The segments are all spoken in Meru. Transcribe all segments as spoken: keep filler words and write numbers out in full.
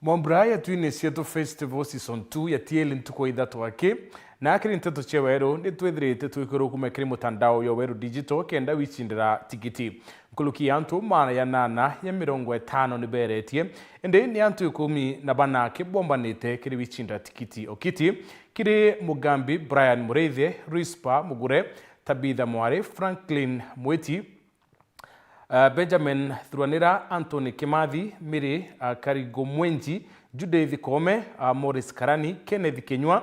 Mombura ya Twine Cietu Festival Season two yatieli ntuku ithatu aki, na kiri nteto cia weru, ni twithirite twikirwo kuma kiri mutandao ya Weru Digital kenda wicindira tikiti. Nkuruki ya antu maana ya nana ya mirongo itano ni beretie, indi ni antu ikumi na bana aki bombanite kiri wicindira tikiti o kiti, kiri Mugambi Brian Muriithi, Rispa Mugure, Tabitha Mwari, Franklin Mwiti, Uh, Benjamin Thuranira, Anthony Kimathi, Mary, uh, Karigo Mwenji, Judith Koome, uh, Morris Karani, Kenneth Kinyua,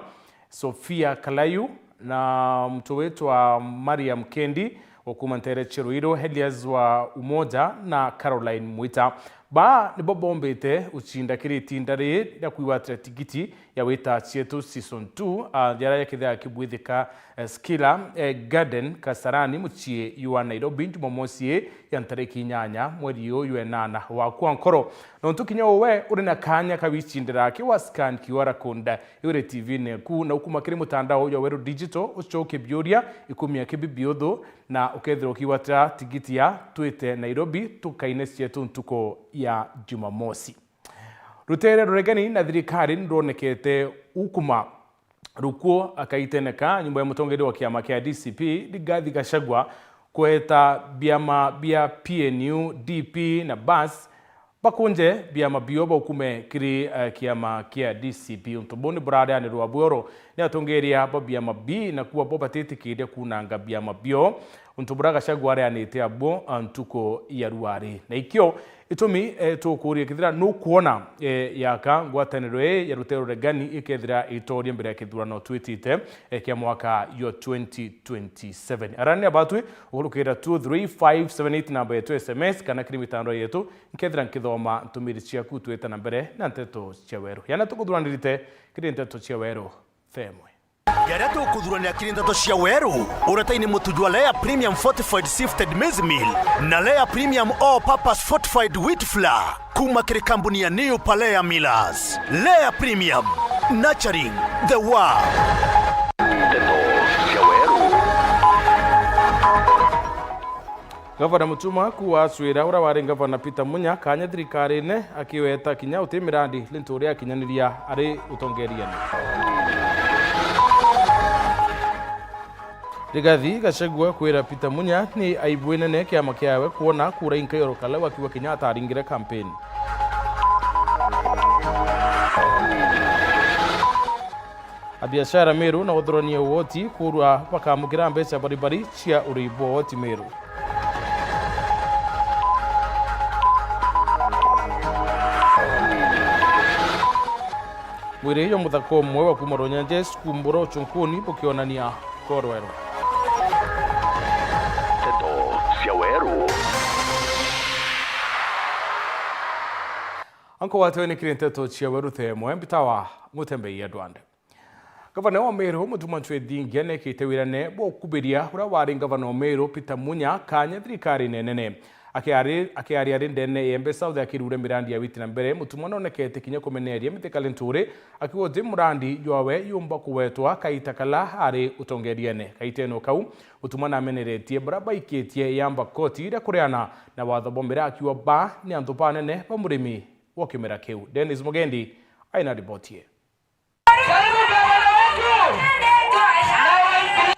Sophia Kalayu, na mtu witwa Mariam Kendi, wa kuma Ntere cia Ruiru, Elias wa Umoja, na Caroline Mwita. Ba nibo bombite ucinda kiri itinda riri ria kwigwatira tigiti ya Wita Cietu Season two, ah, jaria jakithira kibwithika, eh, Skila, eh, Garden, Kasarani, mucii jwa Nairobi, Jumamosi ii ya ntariki inyanya mweri uyu enana wa kwa nkoro. Nontu kinya uwe uri na kanya ka wicindira aki wa scan Q R code iguru TV-ini eku, na ukuma kiri mutandao jwa Weru Digital, ucoke biuria ikumi aki bibiuthu, na ukethirwa ukigwatira tigiti ya Twite Nairobi, tukaine cietu ntuku ya Jumamosi. Rutere ruregani na thirikari nirwonekete ukuma rukuo akaitene ka nyumba ya mutongeria wa kiama kia D C P, Rigathi Gachagua, kweta biama bia P N U, D P na Bas bakunje biama bio baukume kiri, eh, kiama kia D C P. Untu buu ni burareanirwa bworo ni atongeria ba biama bi, na kuwa bo batitikiria kunanga biama bio. Untu buria Gachagua areanite abuo, ah, ntuku ya rwari. Na ikio itumi, eh, tukuuria kethira nukwona, eh, yaka ngwataniro ii ya rutere ruregani ikethira itoria mbere ya kithurano twitite, eh, kia mwaka jwa twenty twenty-seven. Arania batwi ukurukira two three five seven eight namba yetu S M S kana kiri mitandao yetu, nkethira nkithoma ntumiri ciaku twita na mbere na nteto cia weru. Yana tukuthuranirite kiri nteto cia weru themwe. Jaria tukuthuranira kiri nteto cia weru, uretaini mutu jwa Lea Premium Fortified Sifted Maize Meal na Lea Premium All Purpose Fortified Wheat Flour kuma kiri kambuni ya New Palea Millers. Lea Premium, nurturing the world. Nteto cia weru. Gavana Mutuma kuwa acwira uria wari gavana Peter Munya kanya thirikarine, akiweta kinya uti mirandi ni ntu uria akinyaniria ari utongeriene. Rigathi Gachagua kwira Peter Munya ni aibu inene kiama kiawe kwona kura inkaiyoroka lau akiuga kinya ataringire kampeni. Abiashara Meru na uthurania uoti kurwa bakamukira mbeca baribari cia uribu uoti Meru. Mwiri jwa muthaka umwe wa kuma Runyenjes kumbura uchunkuni bukionania korwerwa. Nteto cia weru. Anko watwe ni kiri nteto cia weru themwe, mbitawa Mutembei Edward. Gavana wa Meru, Mutuma Ntwethingia, nekite wirane bwa ukubiria uria wari gavana wa Meru, Peter Munya, kanya thirikarine nene. Akiari-, akiaria ari ndene ya Embe South akirure mirandi ya witi na mbere, Mutuma nonekete kinya kumeneria Mithika Linturi, akiuga uti murandi jwawe yumba kuwetwa kaita kala ari utongeriene. Kaitene o kau, Mutuma nameneretie baria baikitie yamba koti iria kuriana na watho bwa miraa, akiuga ba ni antu banene ba murimi wa kimera kiu. Dennis Mugendi aina riboti ii.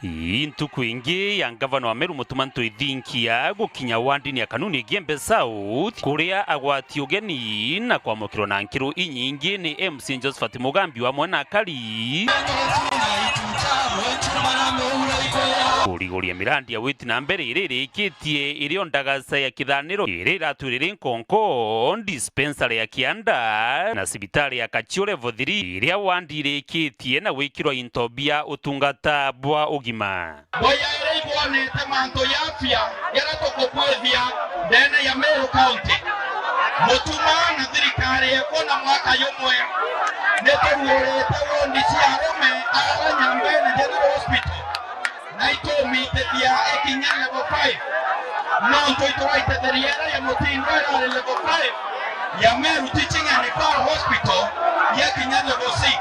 Ii ntuku ingi ya ngavana wa Meru Mutuma Ntwethingia gukinya wandini ya Kanuni Igembe South, kuria agwati ugeni na kwamukirwa na nkiru inyingi ni M C A Josephat Mugambi wamwe na akari. Kuriguria mirandi ya witi na mbere iria irikitie irio ndagasa ya kithaniro iria iratwiriri nkonko, dispensary ya Kianda na cibitari ya Kachio Level three, iria wandi irikitie na gwikirwa into bia utungata bwa ugima. Boya iria ibwonete mantu ya afya jaria tukukwithia ndene ya Meru County. Mutuma na thirikari yeku na mwaka jumwe, nituruurite wondi cia arume ara Nyambene General Hospital. Na itumitithia ikinya level five. Nontu ituraitetheria ira ya Mutindo irari level five, ya Meru Teaching and Referral Hospital yakinya level six.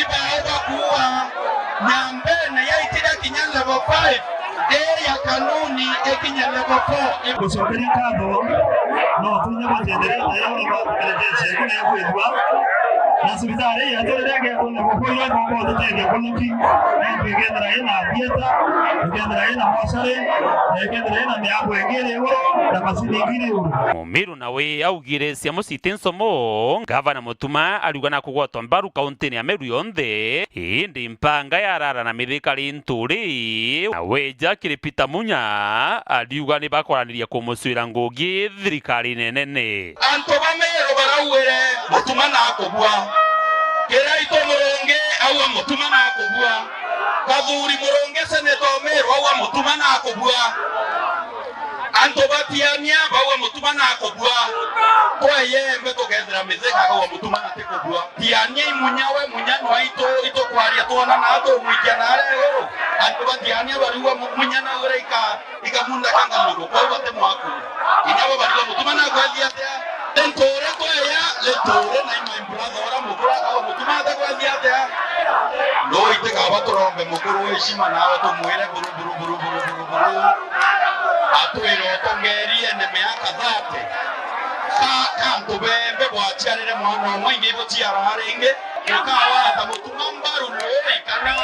Ibao bakuua Nyambene yaitira kinya level five, ii ya Kanuni ikinya level four. Gucokeria nkatho No tunya batenderete yo batekerejetie kuria kwithua. Na cibitari yetu riria gekunde gukwira ngombo tutethia kunuki. Nontu ikethira ina theater, ikethira ina mochari, na ikethira ina miango ingi iri iguru, na macini ingi iri iguru. Mumiru nawe augire cia muciti nsomo, Gavana Mutuma ariuga na kugwatwa mbaru kauntini ya Meru yonthe, indi mpanga ya Arara na Mithika ri Nturi, na weja kiri Peter Munya, ariuga ni bakoraniria kumucwira ngugi thirikarine nene. Antu ba Meru barauire Mutuma nakubua. Kiraitu Murungi auga Mutuma nakubua. Kathuri Murungi senator o Meru auga Mutuma nakubua. Antu ba Tiania bauga Mutuma nakubua. Tweyembe tukethira Mithika akauga Mutuma atikubua. Tiania i Munya, we Munya nwaitu, itukwaria twonana, tumwikia naria iguru. Antu ba Tiania bariuga Mu-, Munya nawe ika ikamunda kanga mugo, kwou bate mwaku. Inya bo bariga Mutuma nakwethia atia? Ri Nturi kweya, ri Nturi na i my brother ura mukuru akauga Mutuma atakwethi atia? Ndui tikaba turombe mukuru wa heshima nawe tumwire buru, buru, buru. Atwire utongeriene miaka thirty. Ka, kantu bembe bwaciarire mwana umwe ingi ibuciara ringi. Ukawata Mutuma mbaru nui kana,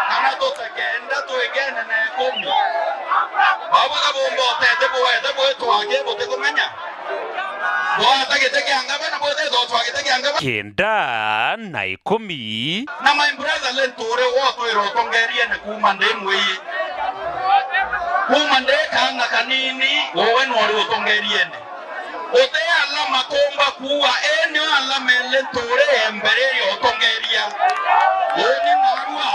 kana tutekenda twigene na ikumi. Baba kabumba utete buwete bwitwa aki butikumenya. Bwata giti kia ngavana bwite thotwa giti kia ngavana. Kenda na ikumi. Na my brother Lentore wo twira utongeriene kuuma ndi mwii. Kuuma ndi kaana kanini, wowe nwari utongeriene. Uti alama kuumba kuuga, ii nio alama ile Nturi ya mbere iria utongeria. Uuni narua,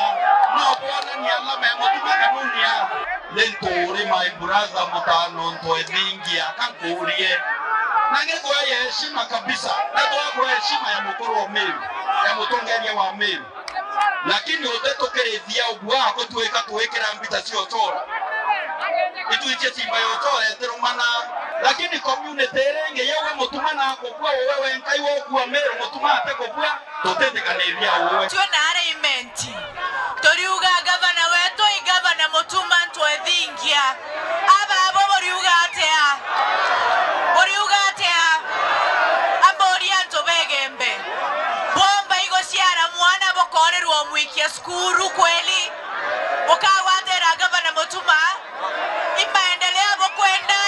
no bwonania alama ya Mutuma Kanunia. Ni Nturi, my brother, mutano ntwethingia, kankuurie. Na ngikwa ya heshima kabisa, na twakwa heshima ya mukuru wa Meru, ya mutongeria wa Meru. Lakini utetukirithia ugua gutwika twikira mbita cia ucora. Itwitie simba ya ucora itirumana. Lakini community iria ingi yauga Mutuma nakubua, uwe wenkai wokua Meru, Mutuma atikubua, tutitikanithia uwe. Twi na arraignment. Turiuga gavana wetu i gavana Mutuma ntwethingia. Ababo buriuga atia? Buriuga atia? Amburia antu begembe. Bwomba iguciara mwana bukorirwa umwikia cukuru kweli? Ukagwatira gavana Mutuma? I maendeleo bukwenda?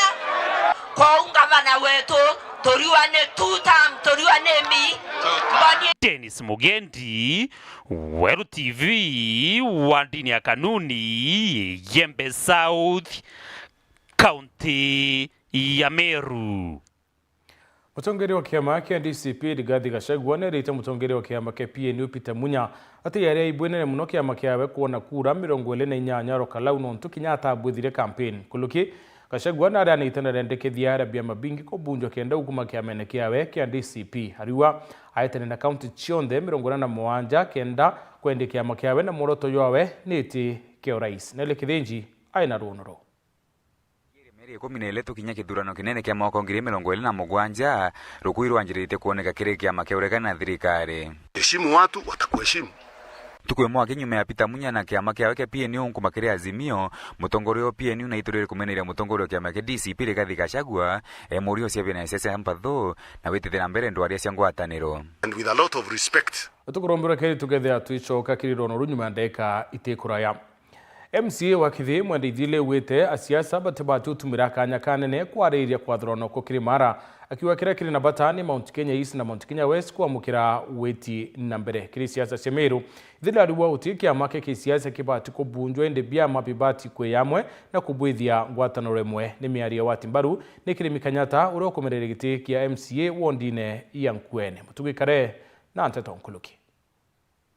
Kwou gavana wetu, turiua ni two term, turiua ni mi. Mboni. Dennis Mugendi, Weru T V, wa ndini ya Kanuni, Igembe South, kaunti ya Meru. Mutongeria wa kiama kia D C P Rigathi Gachagua nerite mutongeria wa kiama kia P N U Peter Munya ati yari aibu inene muno kiama kiawe kwona kura mirongo iri na inyanya rokalau nontu kinya atabwithire campaign. Kuluki, Gachagua nari anite na rendekethia aria biama bingi kubunjwa kenda ukuma kiamene kiawe kia D C P. Ariua aetene na kaunti cionthe mirongo ina na mugwanja kenda kwendia kiama kiawe na mworoto jwawe ni iti kia urais. Nelly Kithinji aina ruono ruu. Mieri ikumi na iri tukinya kithurano kinene kia mwaka wa ngiri mirongo iri na mugwanja, rukui rwanjiritie kwoneka kiri kiama kia uregani na thirikari. Heshimu watu, watakuheshimu. Ntuku imwe aki nyuma ya Peter Munya na kiama kiawe kia P N U nkuma kiri Azimio, mutongoria wa P N U naiturire kumeneria mutongoria wa kiama kia D C P Rigathi Gachagua, emuria uciabia na siasa cia mpathu na witithira mbere ndwaria cia ngwataniro. And with a lot of respect. Tukurombera keri tukethira twicoka kiri ruono ruu nyuma ya ndagika itikuraya. M C A wa Kithi Mwenda Ithili augite asiasa batibati utumira kanya kanene kwariria kwathurana uku kiri Mara, akiuga kiria kiri na bata ni Mount Kenya East na Mount Kenya West kwamukira witi na mbere. Kiri siasa cia Meru, Ithili ariuga guti kiama kia kisiasa kibati kubunjwa, indi biama bibati kwi amwe na kubwithia ngwataniro imwe. Ni miario ya Wati Mbaru ni kiri Mikanyata uria ukumereria giti kia M C A wondine ya Nkuene. Mutugi Kare na nteto nkuluki.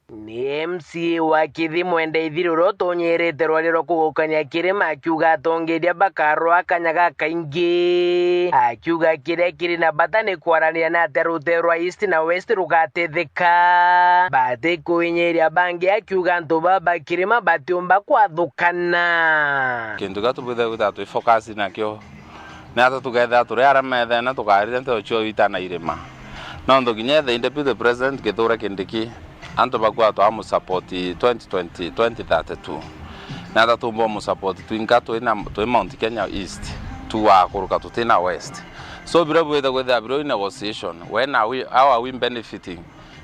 Ni M C A wa Kithi Mwenda Ithili uria utonyerete rwaria rwa kugukania kirima akiuga atongeria bakarwa kanya gakaingi. Akiuga kiria kiri na bata ni kwaraniria na atia rutere rwa East na West rugatetheka. Batikwinyiria bangi akiuga antu baba kirima batiumba kwathukana. Kintu kia tubwithe gwita twi focus nakio. Ni ata tukethira turi aria methene tukarire nteto cio ita na irima. Nontu kinya ethe i Deputy President Kithure Kindiki, antu baku atwa amusupport twenty twenty, twenty thirty-two. Ni ata tumba umusupport twinka twi na, twi Mount Kenya East, tuakuruka tuti na West. So, biria bwite kwithira biro in negotiation, when are we, how are we benefiting?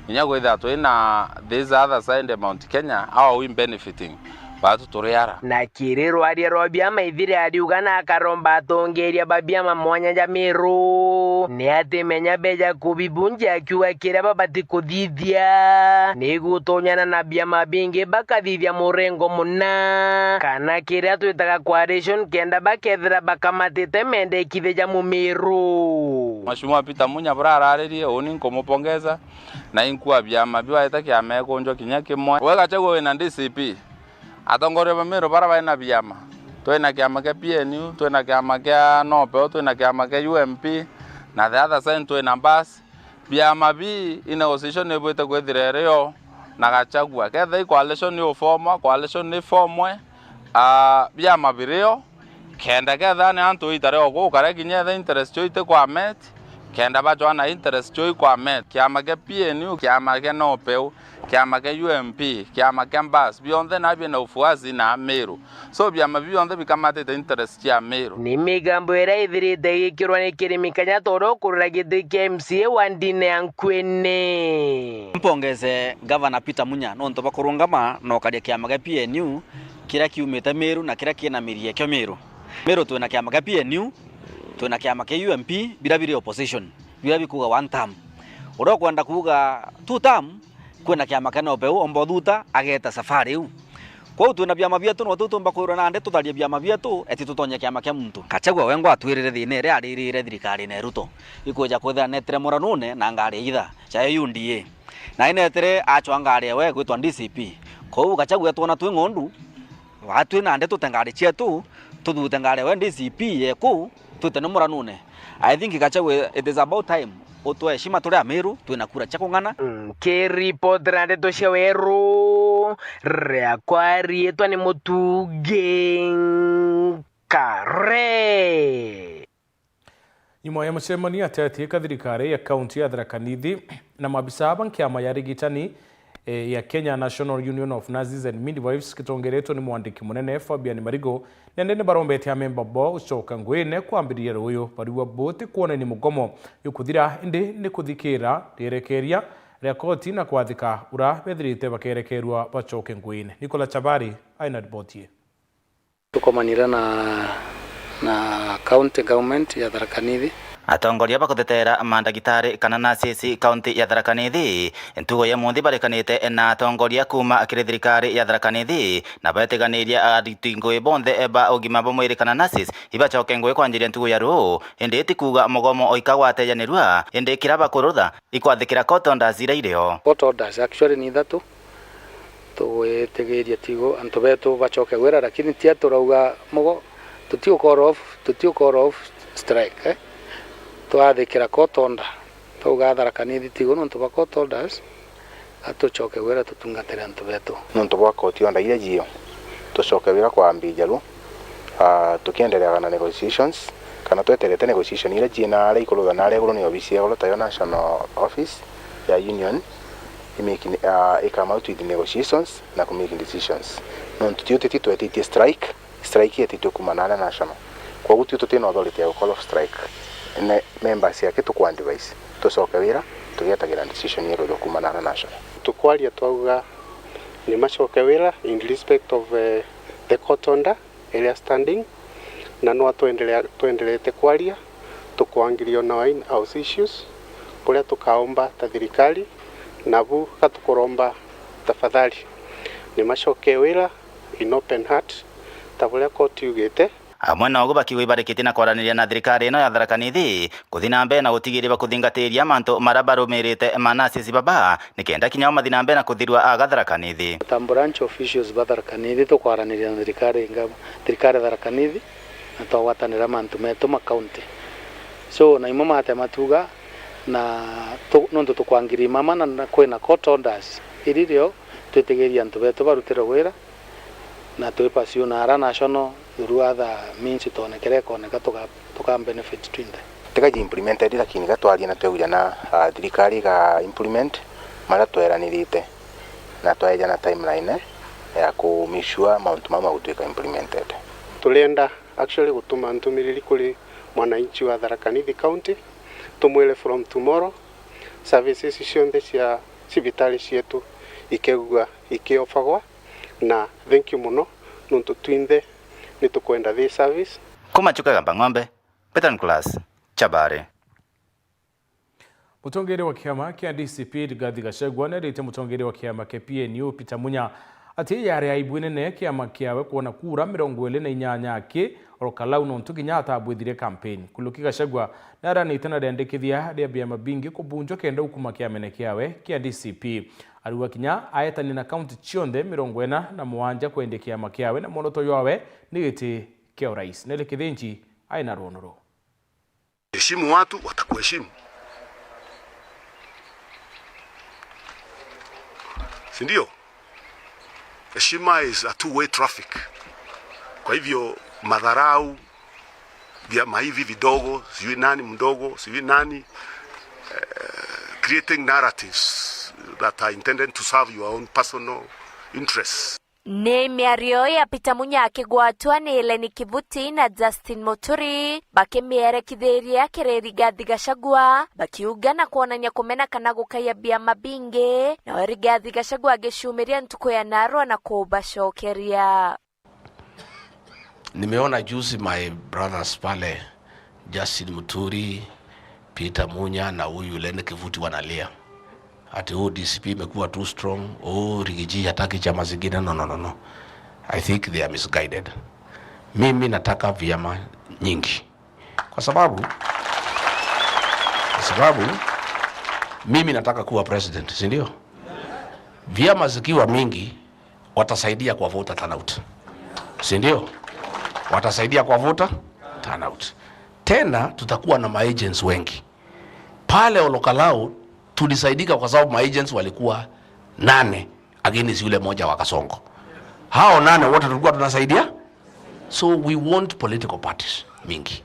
Inya kwithira twina this other side ya Mount Kenya, how are we benefiting? Batu turi ara. Na kiri rwaria rwa biama ithire ariuga na akaromba atongeria ba biama mwanya ja Miru, ni ati menya beja kubibunjia akiuga kiria babati kuthithia ni gutunyana na biama bingi bakathithia murengo muna, kana kiria twitaga coalition, kenda bakethira bakamatite mendekithia ja Mumiru. Mheshimiwa Peter Munya bura araririe, uni nkumupongeza, na inkua biama biu aita kiama ekunjwa kinya kimwe. We Gachagua wina D C P, atongoria ba Miru bara baina biama, twina kiama kia P N U, twina kiama kia Nopeu, twina kiama kia U M P, na the other side twina Mbas. Biama bii, i negotiation ibwite kwithira irio na Gachagua. Ketha i coalition iufomwa, coalition ifomwe, aa, biama birio, kenda ketha ni antu itare o gukara kinya etha interest cio iti kwa met, kenda bacwana interest cio ikwa met. Kiama kia P N U, kiama kia Nopeu, kiama kia U M P, kiama kia Mbas, bionthe na biena ufuasi na Miru. So, biama bionthe bikamatite interest cia Miru. Ni migambo iria ithirite igikirwa ni Kirimi Kanya ta uria ukurira giti kia M C A wa ndine ya Nkwene. Mpongeze Gavana Peter Munya nontu bwa kurungama na ukaria kiama gia P N U kiria kiumite Miru na kiria kina miri ekio Miru. Miru twina kiama gia P N U, twina kiama kia U M P, biria biri opposition, biria bikuuga one term. Uria ukwenda kuuga two term, kwina kiama kia Nopeu, omba uthuta, ageta safari iu. Kwou twina biama bietu, no tiu tumba kwirwa nandi tutharie biama bietu, eti tutonye kiama kia muntu. Gachagua wengwa atwirire thina iria aririre thirikarine ya Ruto, ikwija kwithira netire muranune na ngari ya itha, chayo U D A. Na inetire achwa ngari ewe gwitwa D C P. Kwou Gachagua twona twi ng'ondu, watwi nandi tute ngari cietu, tuthute ngari ewe D C P yeku, twite ni muranune. I think Gachagua, it is about time utwe heshima turi Amiru, twina kura cia kung'ana. Nkiripotera ndeto cia weru, riakwa riitwa ni Mutungi Nkare. Nyuma ya mucemanio ateti ka thirikari ya kaunti ya Tharaka Nithi na maabisa ba nkiama ya arigitani, eh, ya Kenya National Union of Nurses and Midwives, gitongeretwe ni mwandiki munene Fabian Marigo, nende ni barombete amemba bao gucoka nguine kwambiriria ruuyu. Bariuga buti kwonania mugomo jukuthira, indi ni kuthikira rierekeria ria koti na kwathika ura bethirite bakerekerua bacoke nguine. Nicola Chabari aina riboti ii. Tukomanire na, na county government ya Tharaka Nithi. Atongoria ba gutetera mandagitari kana nurses kaunti ya Tharaka Nithi, ntugo ya munthi barekanite na atongoria kuuma kiri thirikari ya Tharaka Nithi, na betiganiria aruti ngui bonthe ba ugima bwa mwiri kana nurses ibacoke ngui kwanjiria ntugo ya ruu, indi ti kuuga mugomo oika gwatejanirua, indi kira bakurutha ikwathikira court orders iria irio. Court orders actually ni ithatu. Tugwitigiria tigo antu betu bacoke wira, lakini ti aturauga mugo, tutiu call off, tutiu call off strike, eh? Twathikira court order, twauga Tharaka Nithi tigo nontu bwa court orders, atucoke wira tutungatire antu betu. Nontu bwa court order iria jio, tucoke wira kwambiriria ru. Ah, tukiendereaga na negotiations, kana tweterete negotiation iria ciina aria ikurutha na aria iguru ni obisi ya iguru, tayo National Office ya Union, imaking, ah, ikama out with negotiations na ku make decisions. Nontu ti utiti twetitie strike, strike yetitwe kuma na aria National. Kwoguo ti tutina authority ya call off strike. Ne members yake tuku advise, tucoke wira, tugietagira decision iria iguru kuma na aria National. Tukwaria twauga ni macoke wira in respect of, eh, the court order iria standing, na no twendelea-, twendelete kwaria, tukwangiria ona in-house issues, buria tukaomba ta thirikari, nabu gatukuromba tafadhali, ni macoke wira in open heart, ta buria court yugite. Amwe na ugu bakiuga ibarikitie na kwaraniria na thirikari ino ya Tharaka Nithi, kuthi na mbere na gutigiria bakuthingatiria mantu maria barumirite ma nurses baba, nikenda kinya o mathi na mbere na kuthirua aga Tharaka Nithi. Ta branch officials ba Tharaka Nithi, tukwaraniria na thirikari nga-, thirikari ya Tharaka Nithi, na twagwatanira mantu metu ma county. So, na imwe matema tuga, na tu-, nontu tukwangiria mama na, na kwina court orders, iri rio twitigiria antu betu barutirwe wira, na twi pursue na ara National through other means twonekere ikoneka tuka, tuka benefit twinthe. Tiga ji implemented, lakini ga twaria na tweuria na, ah, thirikari iga implement maria tweranirite, na twaeja na timeline ya ku make sure mauntu mau magutwika implemented. Turenda actually gutuma ntumiriri kuri Mwananchi wa Tharaka Nithi County, tumwire from tomorrow, services cionthe cia cibitari cietu ikegua ikiofagwa, na thank you muno, nontu twinthe nitukwenda this service. Kuma Chuka Gamba Ng'ombe, Peter Nicholas, Chabare. Mutongeria wa kiama kia D C P Rigathi Gachagua neerite mutongeria wa kiama kia P N U Peter Munya ati yari aibu inene kiama kiawe kwona kura mirongo iri na inyanya aki oro Kalau nontu kinya atabwithire campaign. Kuruki Gachagua naranite na riandikithia ria biama bingi kubunjwa kenda ukuma kiamene kiawe kia D C P. Ariuga kinya aetania na kaunti cionthe mirongo ina na mugwanja kwendia kiama kiawe na mworoto jwawe ni giti kia urais. Nelly Kithinji aina rwono ruu. Heshimu watu, watakuheshimu. Si ndio? Heshima is a two-way traffic. Kwa hivyo, madharau, vyama hivi vidogo, sijui nani mdogo, sijui nani, eh, creating narratives that are intended to serve your own personal interests. Ni miario ya Peter Munya akigwatwa ni Eleni Kivuti na Justin Muturi, bakimierekithiria kiri Rigathi Gachagua, bakiuga na kwonania kumena kana gukaya biama bingi, nawe Rigathi Gachagua agicumiria ntuku ya narua na kubacokeria. Nimeona juzi my brothers pale, Justin Muturi, Peter Munya na huyu Eleni Kivuti wanalia. Ati, "Oh, D C P imekuwa too strong. Oh, Rigiji hataki chama zingine." No, no, no, no. I think they are misguided. Mimi nataka vyama nyingi. Kwa sababu, kwa sababu mimi nataka kuwa president, si ndio? Vyama zikiwa mingi, watasaidia kwa voter turnout. Si ndio? Watasaidia kwa voter turnout. Tena tutakuwa na maagents wengi. Pale Olokalao tulisaidika kwa sababu maagents walikuwa nane against yule moja wa Kasongo. Hao nane wote tulikuwa tunasaidia. So we want political parties mingi.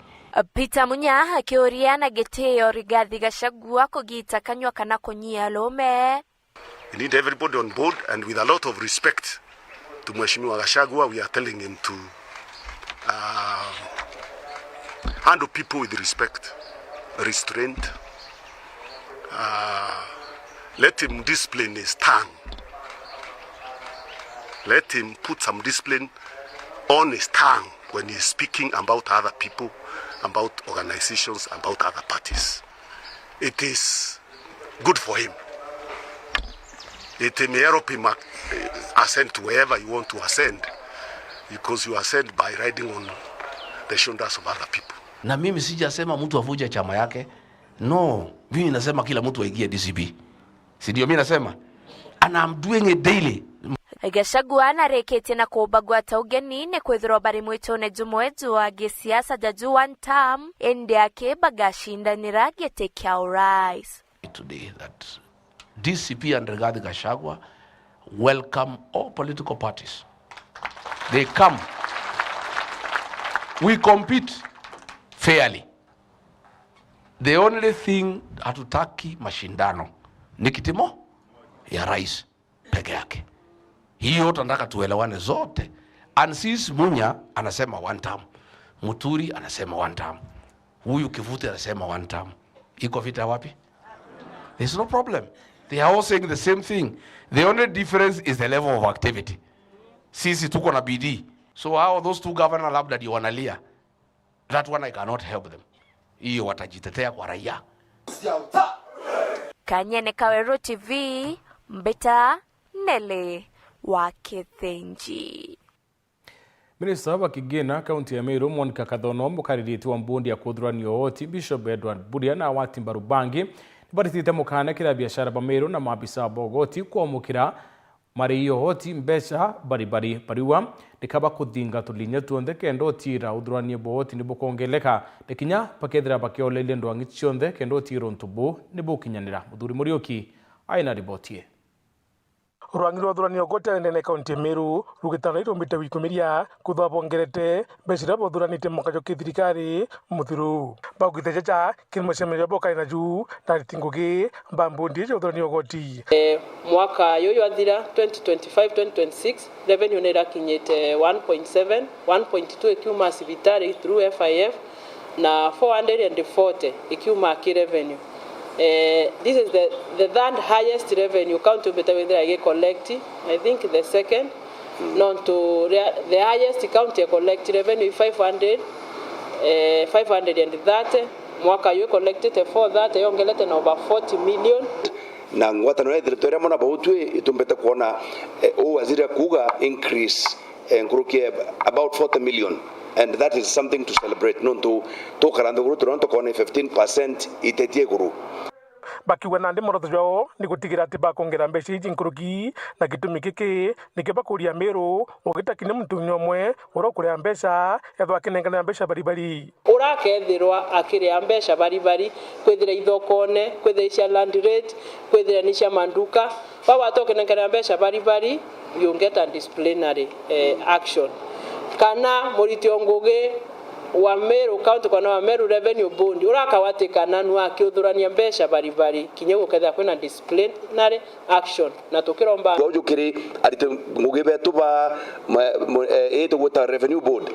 Peter Munya akiuria na gitio Rigathi Gachagua kugita kanyua kana kunyia lume. We need everybody on board and with a lot of respect to Mheshimiwa Gachagua, we are telling him to, uh, handle people with respect, restraint. Uh, let him discipline his tongue. Let him put some discipline on his tongue when he is speaking about other people, about organizations, about other parties. It is good for him. It may help him ac-, ascend to wherever you want to ascend, because you ascend by riding on the shoulders of other people. Na mimi sijasema mtu avunje chama yake. No, mimi nasema kila mtu aingie D C P. Si ndio mimi nasema? And I'm doing it daily. Gachagua narikitie na kubagwata ugeni ni kwithirwa bari mwitune jumwe jwa gisiasa ja ju one term, indi aki bagacindanira giti kia urais. Today that D C P and Rigathi Gachagua welcome all political parties. They come. We compete fairly. The only thing, hatutaki mashindano. Ni kiti mo ya rais peke yake. Hiyo tunataka tuelewane zote. And since Munya anasema one term, Muturi anasema one term, huyu Kivuti anasema one term, iko vita wapi? There's no problem. They are all saying the same thing. The only difference is the level of activity. Sisi tuko na bidii. So how those two governor labda ndio wanalia? That one I cannot help them. Hiyo watajitetea kwa raia. Kanyene Kaweru T V, Mbita Nelly wa Kithinji. Minista wa kigina kaunti ya Meru, Monica Kathono, mukariritie wa mbundi ya kuthurania uoti, Bishop Edward Mburia na agwati mbaru bangi, nibaritite mukana kiri abiashara ba Meru na maabisa ba ugoti kwamukira mari ya ugoti mbeca bari bari. Bariuga ni kaba kuthinga tulinya tuonthe kenda utiira uthurania bwa ugoti ni bukongeleka, ni kinya bakethira bakioleria ndwang'i cionthe kenda utiira untu buu ni bukinyanira. Muthuri Muriuki aina riboti ii. Rwang'i rwa uthurania ugoti ndene kaunti ya Meru rugitana irumbite gwikumiria kutha bongerete mbeca iria bothuranite mwaka jwa kithirikari muthiru. Baugite jaja kiri mucemanio jwa bokari na ju na ariti ngugi ba mbundi ya uthurania ugoti. Eh, mwaka juju jwathira twenty twenty-five, twenty twenty-six, revenue ni irakinyite one point seven, one point two ikiuma cibitari through F I F, Na four hundred and forty ikiuma ki revenue. Eh, this is the, the third highest revenue county umbite withira igi collect, I think the second. Nontu ria-, the highest county e collect revenue i five hundred, eh, five hundred and thirty, mwaka uyu i collectite four thirty, yongerete na over forty million. Na ngwataniro yethiritwe iria mona bau twi itumbite kwona, eh, uu waziri akuuga increase, eh, nkuruki ya about forty million, and that is something to celebrate, nontu tukara nthiguru turia tukona fifteen percent itetie iguru. Bakiuga nandi mworoto jwao ni gutigira ati bakwongera mbeca iji nkuruki, na gitumi giki nikio bakuria Meru ugita kinya muntu ni umwe uria ukuria mbeca ethwa akinenkanira mbeca bari bari. Uria akethirwa akiria mbeca bari bari, kwithira ithokone, kwithira cia land rate, kwithira ni cia manduka, wagwata ukinenkanira mbeca bari bari, you get a disciplinary, eh, action. Kana muriti o ngugi wa Meru County kana wa Meru Revenue Board, uria akagwatikana nu akiuthurania mbeca bari bari, kinya gukethira kwina disciplinary action, na tukiromba. Twau jukiri ariti ngugi betu ba ma-, mu-, eh, ii tugwita Revenue Board.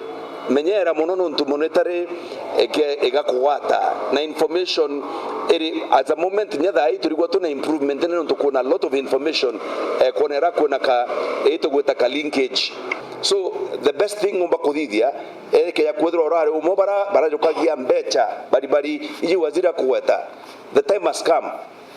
Menyera mono nontu mono itari ike-, igakugwata na information iri at the moment, nya thaa ii turigwa twina improvement nene nontu kwina lot of information, eh, kwonera kwina ka, ii tugwita ka linkage. So, the best thing ngomba kuthithia, ikeja kwithirwa urari umwe bara barajukagia mbeca bari bari, iji waziri akugweta. The time has come.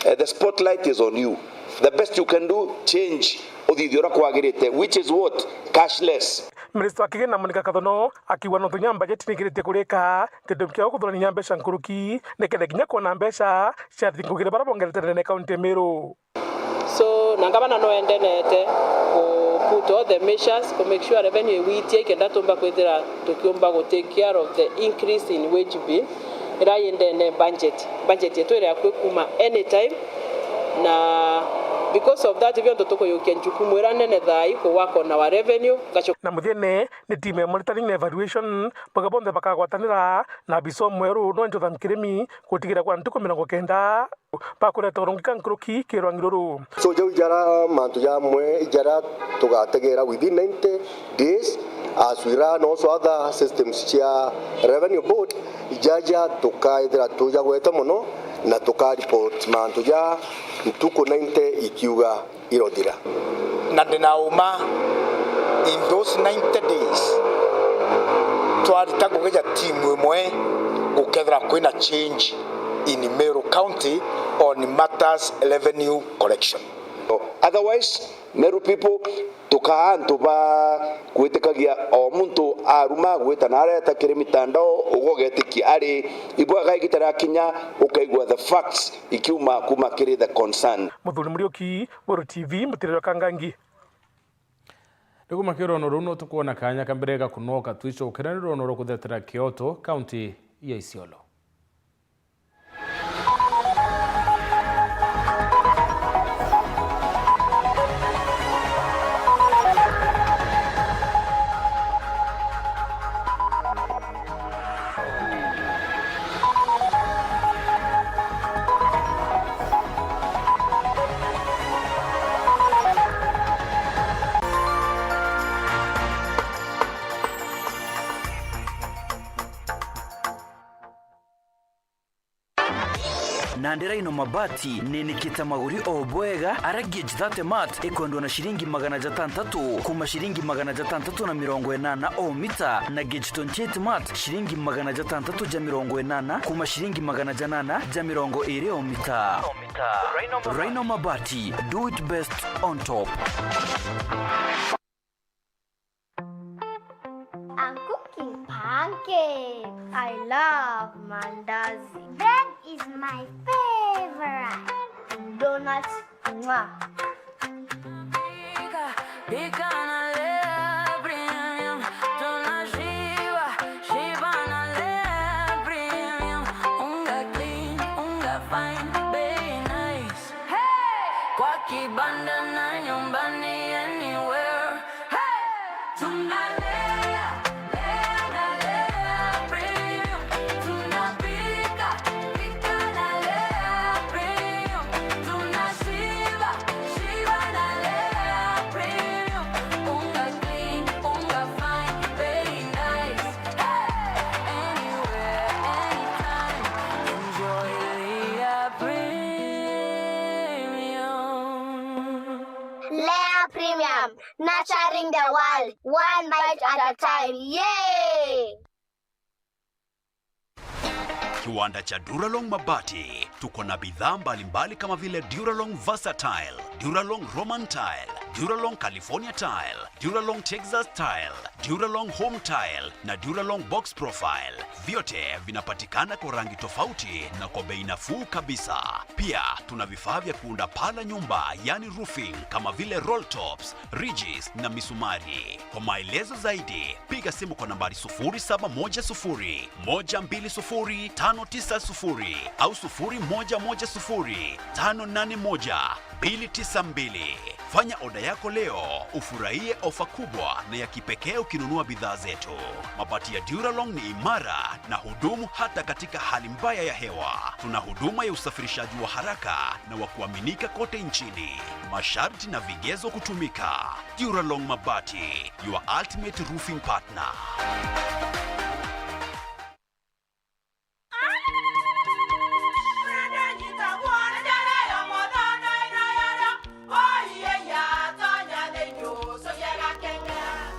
Eh, the spotlight is on you. The best you can do, change, uthithie uria kwagirite, which is what? Cashless. Minista wa kigina Monica Kathono akiuga nontu kinya bajeti nikiritie kurika, gitumi kiao kuthurania mbeca nkuruki, nikenda kinya kwona mbeca ciathi ngugi iria bara bongerete nene kaunti ya Meru. So, na ngavana no endenete ku put all the measures ku make sure revenue igwitia, ikenda tumba kwithira tukiumba gu take care of the increase in wage bill iria i ndene budget. Budget yetu iri akui kuma anytime, na because of that, bionthe tukuyukia njukumu iria nene thaa ii ku work on our revenue. Ngacoka. Na muthiene ni team ya monitoring na evaluation, bauga bonthe bakagwatanira na abisa umweru no Jotham Kirimi gutigira kwa ntuku mirongo kenda. Bakureta urungika nkuruki ki rwangi ruru. So, jau ijara mantu jamwe ijara tugategera within ninety days, as we run also other systems cia Revenue Board, ijaja tukaithira tujagwete mono, na tuka report mantu ja ntuku ninety ikiuga irothira. Na ndina uma, in those ninety days, twarita ngugi ja timu imwe gukethira kwina change in Meru County on matters revenue collection. Otherwise, Meru people, tukaa antu ba gwitikagia o muntu aruma gwita na areta kiri mitandao, uga ugetikia ari ibwaga igita riakinya ukaigua the facts ikiuma kuma kiri the concern. Muthuri Muriuki, Weru T V, Mutiriro Kangangi. Ni kuma kiri rwono ruu no tukwona kanya ka mbere ga kunoka twicokere ni rwono rwa kuthetera Kioto, kaunti ya Isiolo. Nandi Rhino Mabati ninikite maguri o bwega, ara gauge thirty mat ikwendwa na ciringi magana jatantatu kuma ciringi magana jatantatu na mirongo inana o mita, na gauge twenty-eight mat ciringi magana jatantatu ja mirongo inana kuma ciringi magana janana ja mirongo iri o mita. Rhino Mabati, do it best on top. I'm cooking pancakes. I love mandazi. Bread is my favorite. Donuts, mwah. Pika, pika na Lea Premium. Tunashiba, shiba na Lea Premium. Unga clean, unga fine, bei nice. Hey! Kwa kibanda na nyumbani, anywhere. Hey! Tunalea, lea na Lea Premium. Tunapika, pika na Lea Premium. Tunashiba, shiba na Lea Premium. Unga clean, unga fine, bei nice. Hey! Anywhere, Nurturing the world, one bite at a time. Yay! Kiwanda cha Duralong Mabati. Tuko na bidhaa mbalimbali kama vile Duralong Versatile, Duralong Roman Tile, Duralong California Tile, Duralong Texas Tile, Duralong Home Tile na Duralong Box Profile. Vyote vinapatikana kwa rangi tofauti na kwa bei nafuu kabisa. Pia tuna vifaa vya kuunda paa la nyumba, yani roofing, kama vile roll tops, ridges na misumari. Kwa maelezo zaidi, piga simu kwa nambari sufuri saba moja sufuri, moja mbili sufuri, tano tisa sufuri au sufuri moja moja sufuri, tano nane moja, mbili tisa mbili. Fanya oda yako leo, ufurahie ofa kubwa na ya kipekee ukinunua bidhaa zetu. Mabati ya Duralong ni imara na hudumu hata katika hali mbaya ya hewa. Tuna huduma ya usafirishaji wa haraka na wa kuaminika kote nchini. Masharti na vigezo kutumika. Duralong Mabati, your ultimate roofing partner.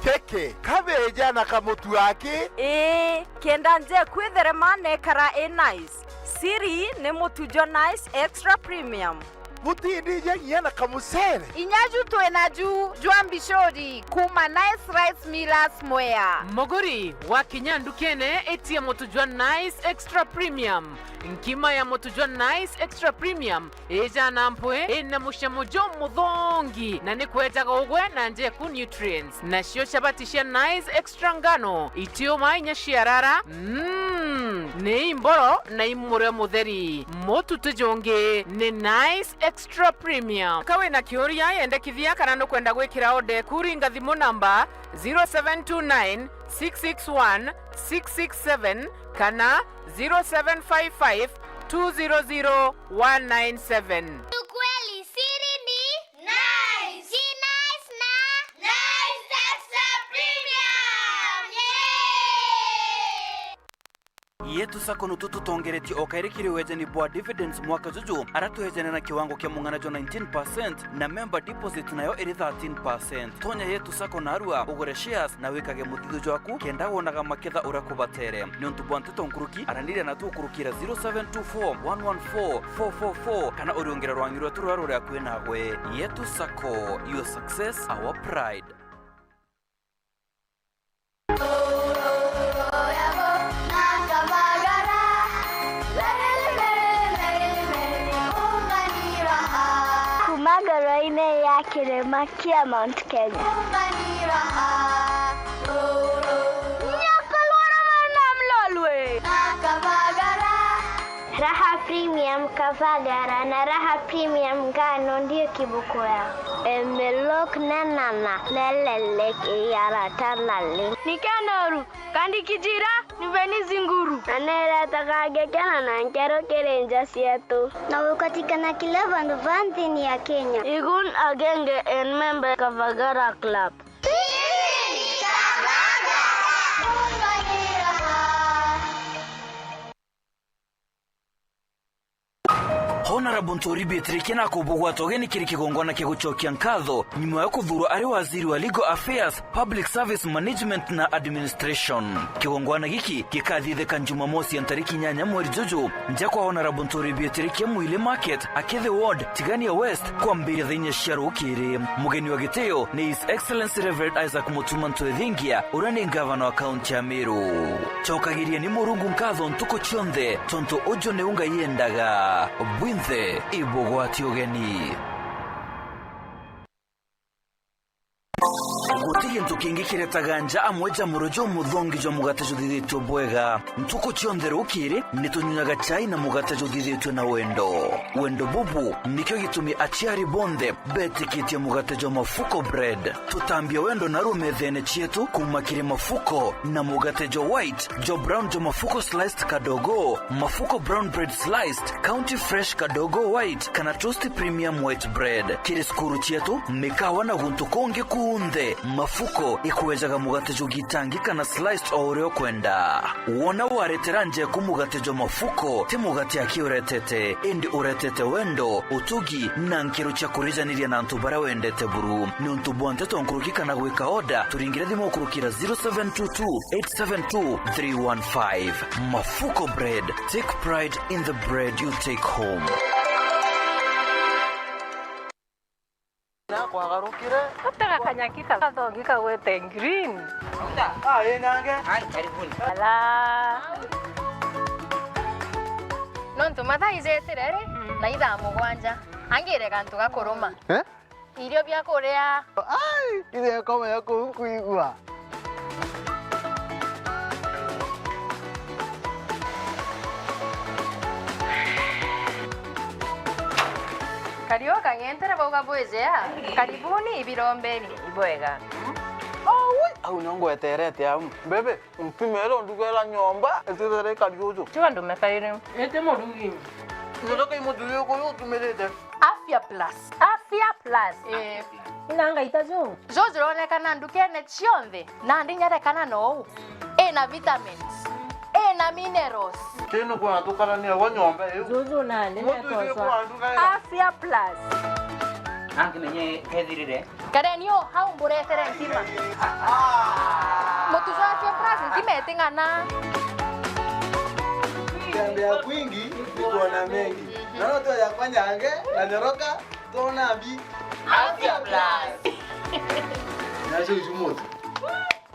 Keke, kabeja na kamutu aki? Ii, kenda nje kwitherema nekara i nice. Siri ni mutu jwa Nice Extra Premium. Butindija nginya na kamucere. Inya ju twi na ju jwa mbicuri kuuma Nice Rice Millers Mwea. Muguri, wakinya ndukene, itia mutu jwa Nice Extra Premium. Nkima ya mutu jwa Nice Extra Premium ijana mpwi, ina mucamo jumuthongi, na ni kwejaga ugwe na njeku nutrients. Nacio chabati cia Nice Extra ngano, itiuma inya ciarara, mm, ni imboro na imurio mutheri. Mutu ti jungi, ni Nice Extra Premium. Ka wina kiuria, yendekithia kana nukwenda gwikira oda eku, ringa thimu namba zero seven two nine, six six one, six six seven kana zero seven five five, two zero zero, one nine seven. Ukweli siri ni Nice. Ji Nice na Nice Extra Premium. Yay! Yetu Sacco nutu tutongeretie o kairi kiri wejani bwa dividends mwaka juju, ara twejane na kiwango kia mung'ana jwa nineteen percent na member deposit nayo iri thirteen percent. Tonya Yetu Sacco narua, ugure shares na wikage muthithio jwaku kenda wonaga maketha uria kubatere. Niuntu bwa nteto nkuruki, araniria na tukurukira zero seven two four, one one four, four four four kana uriungire rwangi rwetu ruria ruri akui nagwe. Yetu Sacco, your success, our pride. Kuma ngoro-inĩ ya kĩrĩma kĩa Mount Kenya. Nyoka lwara na mlolwe. Raha Premium Kavagara na Raha Premium Ngano ndio kiboko yao. Emelok nenana nelelek iyarata naleng. Nikenoru, kandi kijira, niveni zinguru. Na neretaga ngekena na nkero kiri nja cietu. Na ukatikana kila vandu va nthini ya Kenya. Igun agenge en member Kavagara Club. Honourable Ntori Bietirikia nakubugwata ugeni kiri kigongwana kia gucokia nkatho nyuma ya kuthuurwa ari waziri wa Legal Affairs, Public Service Management na Administration. Kigongwana giki gikathithika Jumamosi ya ntariki inyanya mweri juju, nja kwa Honourable Ntori Bietirikia Mwili Market, Akithi Ward, Tigania West, kwambiria thaa inya cia rukiri. Mugeni wa gitio ni His Excellency Reverend Isaac Mutuma Ntwethingia, uria ni ngavana wa kaunti ya Meru. Cokagirieni Murungu nkatho ntuku cionthe, tontu uju niu Ngai endaga. Bwinthe ibugwati ugeni. Guti gintu kingi kiretaga nja amwe ja muro jumuthongi jwa mugate juthithitue bwega. Ntuku cionthe rukiri, nitunyunyaga chai na mugate juthithitue na wendo. Wendo bubu nikio gitumi aciari bonthe betikitie mugate jwa Mafuko Bread. Tutambia wendo naru methene cietu kuuma kiri Mafuko na mugate jwa white, jwa brown jwa Mafuko Sliced Kadogo, Mafuko Brown Bread Sliced, County Fresh Kadogo White, kana Toast Premium White Bread. Kiri cukuru cietu, mikawa na guntu kungi kunthe, Mafuko Mafuko ikwejaga mugate jwa gitangi kana sliced o uria ukwenda. Wona waretera njeku mugate jwa Mafuko, ti mugate aki uretete, indi uretete wendo, utugi, na nkiro cia kurijaniria na antu baria wendete buru. Niuntu bwa nteto nkuruki kana gwika order, turingire thimu ukurukira zero seven two two eight seven two three one five. Mafuko Bread, take pride in the bread you take home. Nakwagarukire. Utega kanyaki kathongi kagwete green. Ah, ii nange. Ai, karibuni. Ala. Nontu mathaa ijetire ri, na ithaa mugwanja. Angire gantu ga kuruma. Eh? Irio bia kuria. Ai, irio ikoma ya kuu nkwigua. Kariu kang'entere bauga bwijea. Karibuni ibirombeni. Ibwega. Aui, au nio ngweterete au. Bebe, ntumire ndugera nyomba, itithire ikari uju. Tiga ndume kairi. Iti murugi. Ndio kai muthuri uyu utumirite. Afya Plus. Afya Plus. Eh. Ina ngaita ju. Ju jironekana ndukene cionthe, na ndinyarekana nou. Ina vitamins, ina minerals. Tino kwa tukarania wa nyomba iu. Juju nandi. Muthuri uyu netoswa. Kwa nduga. Afya Plus. Angimenye kethirire. Kareni o hau mburetere ntima. Mutu jwa Afya Plus ntima iting'ana. Kutembea kwingi ni kuona mengi. Naona tu ya kwanza ange na nyoroka tuona mbi. Afya Plus. Nacio icu mutu.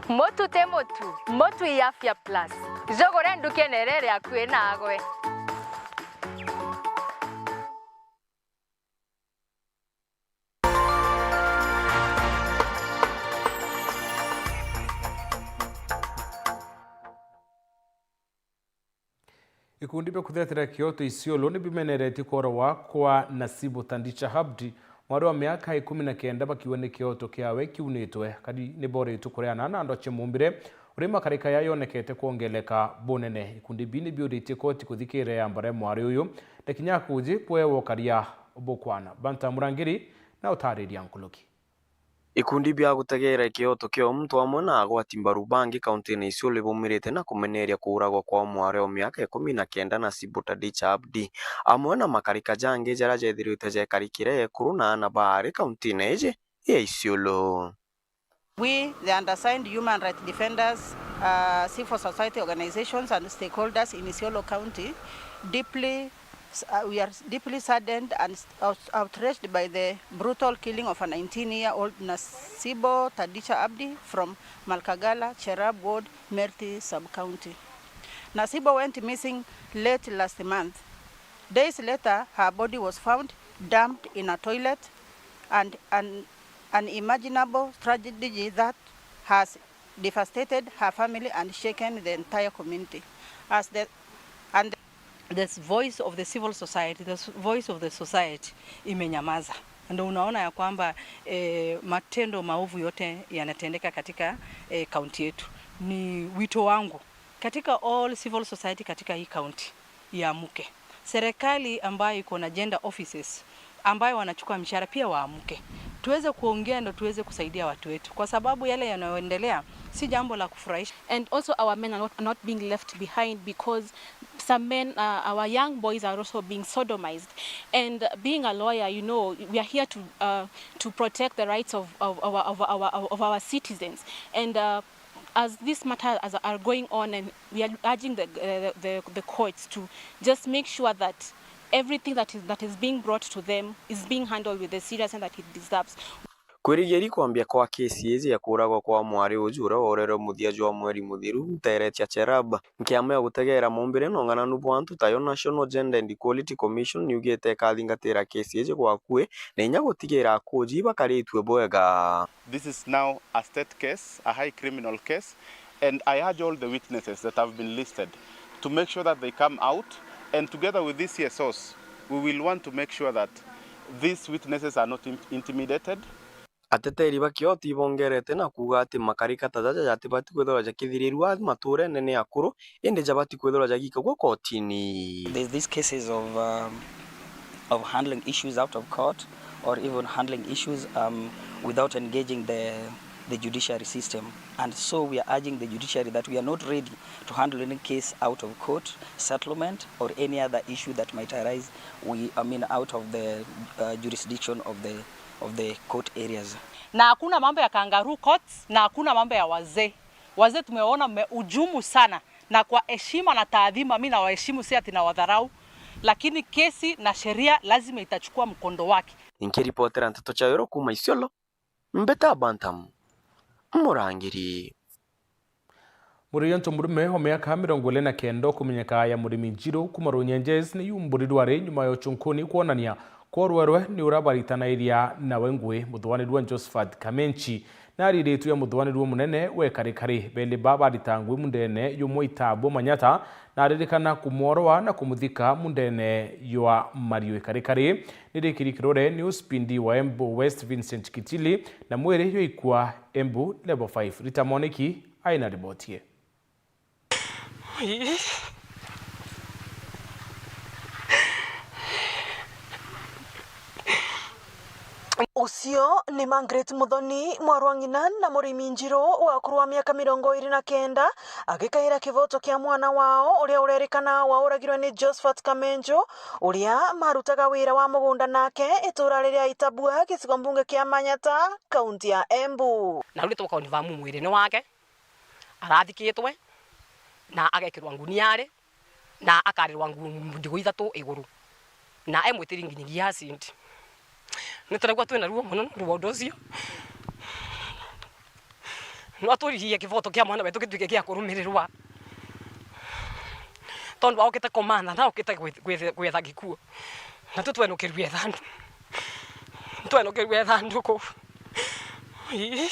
Mutu ti mutu, mutu i Afya Plus. Jugure ndukene riri akui nagwe. Ikundi bia kuthetera kioto Isiolo ni bimeneretie kuoragwa kwa Nasibu Tandisha Abdi, mwari wa miaka ikumi na kenda, bakiuga ni kioto kiawe kiunitwe, kari ni boritwe kureana na andu a chimumbire, uria makarika ya yonekete kwongeleka bunene. Ikundi bi ni biuritie koti kuthikira yambare mwari uyu, na kinya akuji kwewa ukaria bukwana. Banta Murangiri na utariria nkuruki. Ikundi bia gutegeera kioto kia muntu amwe na agwati mbaru bangi kauntine Isiolo ibaumirite na kumeneria kuuragwa kwa mwari o miaka ikumi na kenda Nasibu Tandisha Abdi, amwe na makarika jangi jaria jethirite jekarikire ekuru na aana baari kauntine iji ya Isiolo. We, the undersigned human rights defenders, uh, civil society organizations and stakeholders in Isiolo County, deeply, uh, we are deeply saddened and out-, outraged by the brutal killing of a nineteen-year-old Nasibo Tadisha Abdi from Malkagala, Cherab Ward, Merti Sub-County. Nasibo went missing late last month. Days later, her body was found dumped in a toilet, and an unimaginable tragedy that has devastated her family and shaken the entire community. As the, and this voice of the civil society, the s-, voice of the society imenyamaza. Ndio unaona ya kwamba, eh, matendo maovu yote yanatendeka katika, eh, kaunti yetu. Ni wito wangu katika all civil society katika hii kaunti, iamke. Serikali ambayo iko na gender offices, ambayo wanachukua mishahara, pia waamke. Tuweze kuongea ndo tuweze kusaidia watu wetu, kwa sababu yale yanayoendelea si jambo la kufurahisha. And also our men are not, are not being left behind because some men, uh, our young boys are also being sodomized. And being a lawyer, you know, we are here to, uh, to protect the rights of, of our, of our, of our citizens. And, uh, as these matters are going on, and we are urging the, uh, the, the courts to just make sure that everything that is, that is being brought to them is being handled with the seriousness that it deserves. Kwirigiri kwambia kwa kesi iji ya kuuragwa kwa mwari uju uria worerwe muthia jwa mweri muthiru ntere cia Cherab, nkiama ya gutegeera mumbire na ungananu bwa antu tayo National Gender and Equality Commission niugite ikathingatira kesi iji gwa akui na inya gutigira akuji bakaritue bwega. This is now a state case, a high criminal case, and I urge all the witnesses that have been listed to make sure that they come out, and together with these C S Os, we will want to make sure that these witnesses are not im-, intimidated. Ateteri ba kioti ibongerete na kuuga ati makarika ta jaja jatibati kwithirwa jakithirirua maturene ni akuru, indi jabati kwithirwa jagikagua kotini. There's these cases of, um, of handling issues out of court or even handling issues, um, without engaging the, the judiciary system. And so we are urging the judiciary that we are not ready to handle any case out of court settlement or any other issue that might arise, we, I mean, out of the, uh, jurisdiction of the, of the court areas. Na hakuna mambo ya kangaroo courts, na hakuna mambo ya wazee. Wazee tumewaona mmehujumu sana, na kwa heshima na taadhima, mi nawaheshimu, si ati nawadharau, lakini kesi na sheria lazima itachukua mkondo wake. Nikiripotera nteto cia Weru kuuma Isiolo, Mbita Bantam, Murangiri. Muriria ntu murume wa miaka mirongo iri na kenda ukumenyeka ya Murimi Njiru kuuma Runyenjes ni yumburi rwari nyuma ya uchunkuni kwonania kwa urwerwe ni urabaritanagiria nawe ngui, muthuganirua Josephat Kamenchi. Na ariritwe ya muthuganirua munene we Karikari, beli ba barita ngui mundene yumwe itabu Manyata, na aririkana kumworoa na kumuthika mundene ywa Mariu Karikari. Ni rikiri kirore ni uspindi wa Embu West Vincent Kitili, na mwiri yoikua Embu Level five. Rita Moniki aina riboti ye. Ucio ni Margaret Muthoni, mwarwa ng'ina na Murimi Njiru wa ukuru wa miaka mirongo iri na kenda, agikaira kivoto kia mwana wao uria urerikana wauragirwe ni Josephat Kamenju, uria marutaga wira wa mugunda nake itura riria Itabua, gicigo mbunge kia Manyata, kaunti ya Embu. Na riu ni tukaconfirm mwiri ni wake, arathikitwe na agekirwa nguniari na akarirwa ngu-, ndigu ithatu iguru, na e mwitiri nginyagia acid. Ni turagua twina ruo mono nontu bwa undu ucio. No aturirie kivoto kia mwana wetu gituike gia kurumirirwa, tondu aukite kumantha na aukite gwith-, gwith-, gwetha gikuo, na tu twenukirue ithandu, twenukirue ithanduku. Ii.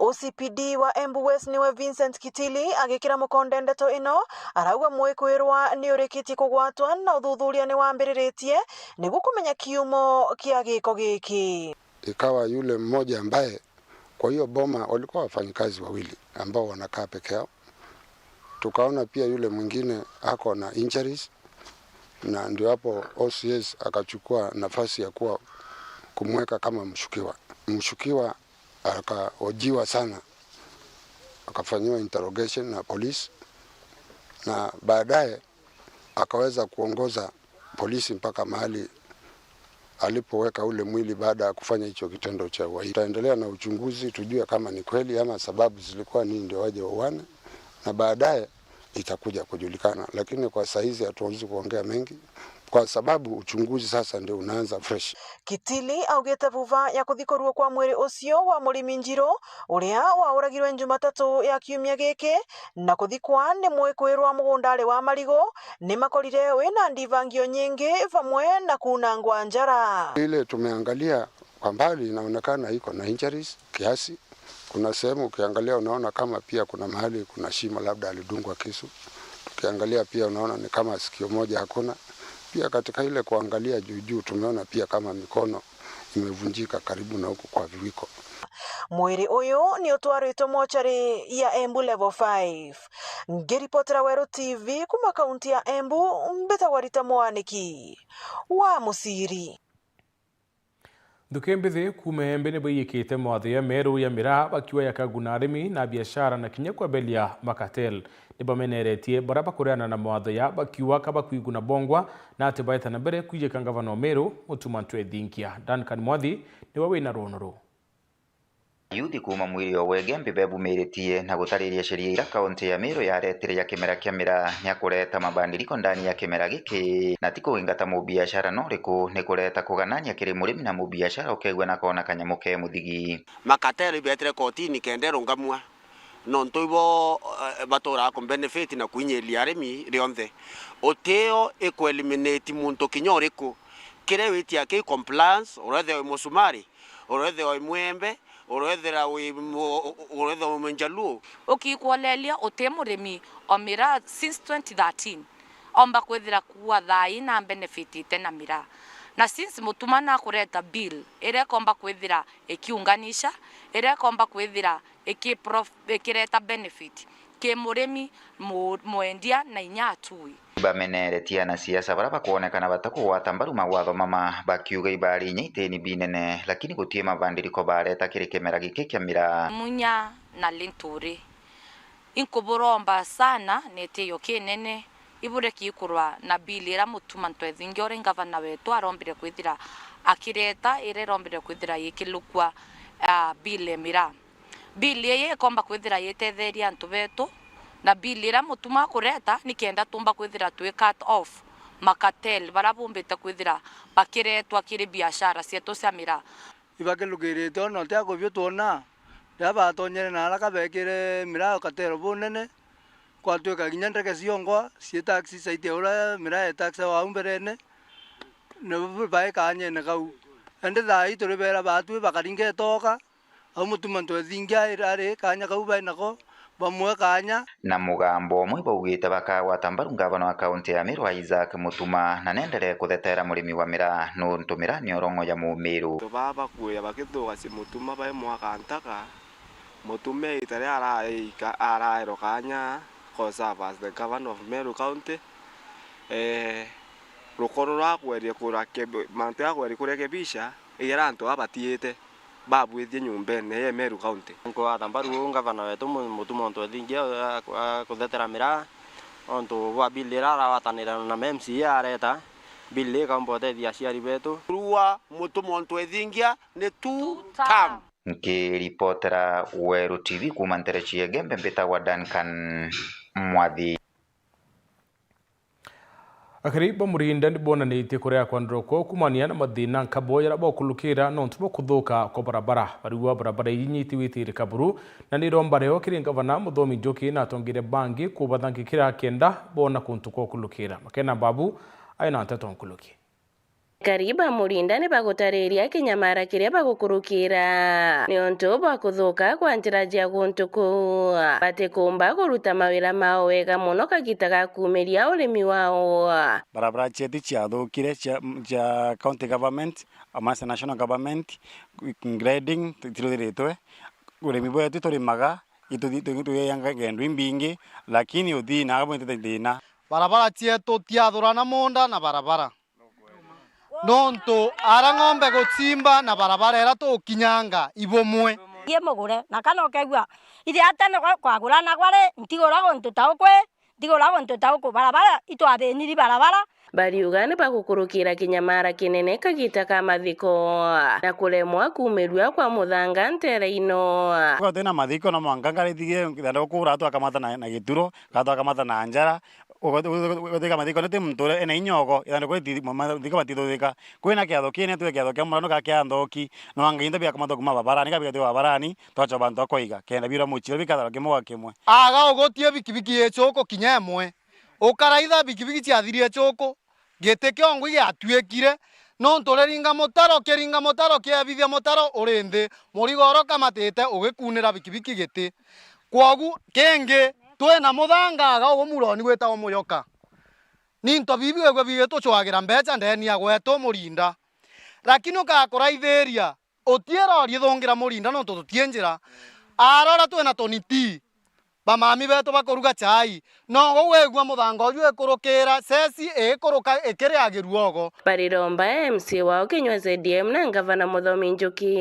O C P D wa Embu West niwe Vincent Kitili agikira mukonde ndeto ino, arauga mwikwirwa ni urikitie kugwatwa na uthuthuria ni wambiriritie niguo kumenya kiumo kia giko giki. Ikawa yule mmoja ambaye, kwa hiyo boma walikuwa wafanyikazi wawili ambao wanakaa peke yao, tukaona pia yule mwingine ako na injuries, na ndio hapo O C S akachukua nafasi ya kuwa kumweka kama mshukiwa. Mshukiwa akahojiwa sana, akafanyiwa interrogation na polisi, na baadaye akaweza kuongoza polisi mpaka mahali alipoweka ule mwili baada ya kufanya hicho kitendo cha uhaini. Tutaendelea na uchunguzi tujue kama ni kweli ama sababu zilikuwa nini ndio waje wauane, na baadaye itakuja kujulikana, lakini kwa saizi hatuwezi kuongea mengi kwa sababu uchunguzi sasa ndio unaanza fresh. Kitili augite vuva ya kuthikurua kwa mwiri ucio wa Murimi Njiru, uria wauragirwe Jumatatu ya kiumia giki, na kuthikwa ni mwikwirwa mugundari wa marigu, ni makorire wina ndivangio nyingi vamwe na kunangwa njara. Ile tumeangalia kwa mbali inaonekana iko na injuries kiasi. Kuna sehemu ukiangalia unaona kama pia kuna mahali kuna shimo, labda alidungwa kisu. Tukiangalia pia unaona ni kama sikio moja hakuna. Pia katika ile kuangalia juu juu tumeona pia kama mikono imevunjika karibu na huku kwa viwiko. Mwiri uyu ni utwaritwe mochari ya Embu Level five. Ngiripotera Weru T V kuma kaunti ya Embu, mbitagwa Rita Mwaniki wa Musiri. Nthuki mbithi kuuma Embu ni baiyikite mawatho ya meru ya miraa bakiuga yakaguna arimi na biashara na kinya kwebelia makatel. Ni bameneretie baria bakureana na mawatho ya bakiuga ka bakwiguna bongwa na ati baeta na mbere kwijika ngavana o Meru Mutuma Ntwethingia. Duncan Mwathi niwe wina rwono ruu. Ayuthi kuuma Mwiri o Wege mbi bebumiritie na gutariria sheria ira kaunti ya Meru yaretire ya kimera kia miraa ya kureta mabandiriko ndani ya kimera giki, na ti kuingata mubiashara no riku, ni kureta kuganania kiri murimi na mubiashara ukegua na kona kanyamu ke muthigi. Makatero ibetire kotini kenda irungamua, nontu ibo, eh, baturaga ku benefit na kwinyiria arimi rionthe. Utio iku eliminate muntu kinya uriku. Kiria witia ki compliance, urethirwa wi musumari, urethirwa wi mwembe, urethirwa wi mu-, urethirwa wi munjaluo. Ukikwolelia uti murimi o miraa since twenty thirteen, omba kwithira kuua thaa ii na benefitite na miraa. Na since Mutuma nakureta bill iria ikomba kwithira ikiunganisha, iria ikomba kwithira iki prof-, ikireta benefit, Ki murimi, mu-, mwendia na inya atui. Bameneretie anasiasa baria bakwonekana batakugwata mbaru mawatho mama, bakiuga ibari inya iteni binene, lakini gutii mabandiriko bareta kiri kimera giki kia miraa. Munya na Linturi. Inkuburomba sana na itio kinene, ibure kiikurwa na bill iria Mutuma Ntwethingia uri ngavana wetu arombire kwithira akireta, iria irombire kwithira ikilukua, ah, bill ya miraa. Bill ii ikomba kwithira itetheria antu betu, na bill iria Mutuma akureta ni kenda tumba kwithira twi cut off ma cartel baria bumbite kwithira bakiretwa kiri biashara cietu cia miraa. Ibakilukirite ona uti akubio twona, riria batonyere na araka bekire miraa cartel bunene, kwatwika kinya ndege ciongwa cie taxi site ya uria miraa ya taxi wau mberene, ni bai kanyene kau. Indi thaa ii turi bera batwi bakaringa itoka, au Mutuma Ntwethingia ari kanya kau bai nako, bamwe kanya. Na mugambo umwe baugite bakagwata mbaru ngavana wa kaunti ya Meru Isaac Mutuma, na nenderee kuthetera murimi wa miraa, nuntu miraa ni orongo ya Mumiru. Antu baa bakuya bakithugacia Mutuma bai mwaka ntaka, Mutuma iita riria araika-, araerwa kanya ko serve as the governor of Meru County, eh, rukoro rwa kweria kurakeb-, mantu ya kweria kurekebisha, igera antu aa batiite. Babwithie nyumbene ya Meru County. Nkugwata mbaru uu ngavana wetu Mu-, Mutuma Ntwethingia, a-, a-, kuthetera miraa, nontu bwa bill iria aragwatanira na M C A areta, bill ikaumba utethia aciari betu. Rua Mutuma Ntwethingia ni two term. Nkiripotera Weru T V kuuma nterechi ya Igembe, mbitagwa Duncan Mwathi. Akari ba Murinda ni bonanitie kuria kwa ndoroko kumania na mathina nkabo jaria bokulukira nontu bwa kuthuka kwa barabara. Bariuga barabara iji ni itiwitire kaburu, na ni iromba rio kiri ngavana Muthomi Njuki na atongeria bangi kubathangikira kenda bona kuntu kwa ukulukira. Makena Babu aina nteto nkuluki. Akari ba Murinda ni bagutariria kinyamara kiria bagukurukira niuntu bwa kuthuka kwa njira cia guntu kuu. Batikumba kuruta mawira mao wega mono kagita ga kuumiria urimi wao. Barabara cietu ciathukire cia, cia county government, amwe cia national government, grading, tiruthiritwe. Urimi bwetu turimaga, itu-, tu-, tugianga ngendu imbingi, lakini uthii na bwintite thina. Barabara cietu tiathurana munda na barabara. Nontu ara ng'ombe guchimba na barabara iria tukinyanga ibumwe. Thii mugure, na kana ukegua, ithe a tene kwa-, kwaguranagwa ri, ntigura guntu ta uku ii, ntigura guntu ta uku, barabara, itwathiniri barabara. Bariuga ni bagukurukira kinyamara kinene kagita ka mathiko, na kuremwa kuumirua kwa muthanga ntere ino. Kwa twina mathiko, no mwanka ngarithithie, kenda ukura twakamata na, na gituro, kana twakamata na njara, Ugo-, ugo-, ugo-, ugotika mathiko niti muntu uria ena inya ugo, ithanduku riti-, ma-, ma-, mathiko matithuthika. Kwina kiatho kinene, tuge kiatho kia murano kana kia nthoki, no anga into biakamata kuma babarani, kana bigathiwa babarani, twachoba antu a kuiga, kenda biura muchiro bikatharwa kimwe gwa kimwe. Aga ugutie bikibiki ichuku kinya imwe. Ukaraitha bikibiki ciathirie chuku, giti kiongwi giatuikire, nontu uriringa mutaro, kiringa mutaro, kiebithia mutaro uri nthi, murigo uria ukamatite ugikunira bikibiki giti. Kwogu, kingi, twina muthanga aga ugu muroni gwitagwa Muyoka. Ni into bibi wigua bigituchwagira mbecha ndeni ya gwetu Murinda. Lakini ukakuraithiria, utiira urithungira Murinda nontu tutii njira. Ara uria twina tunitii, bamami betu bakuruga chai, nogu wigua muthanga uju ikurukira, ceci ikuruka ikiriagirua ugo. Bariromba M C A wao kinyua Z D M na ngavana Muthomi Njuki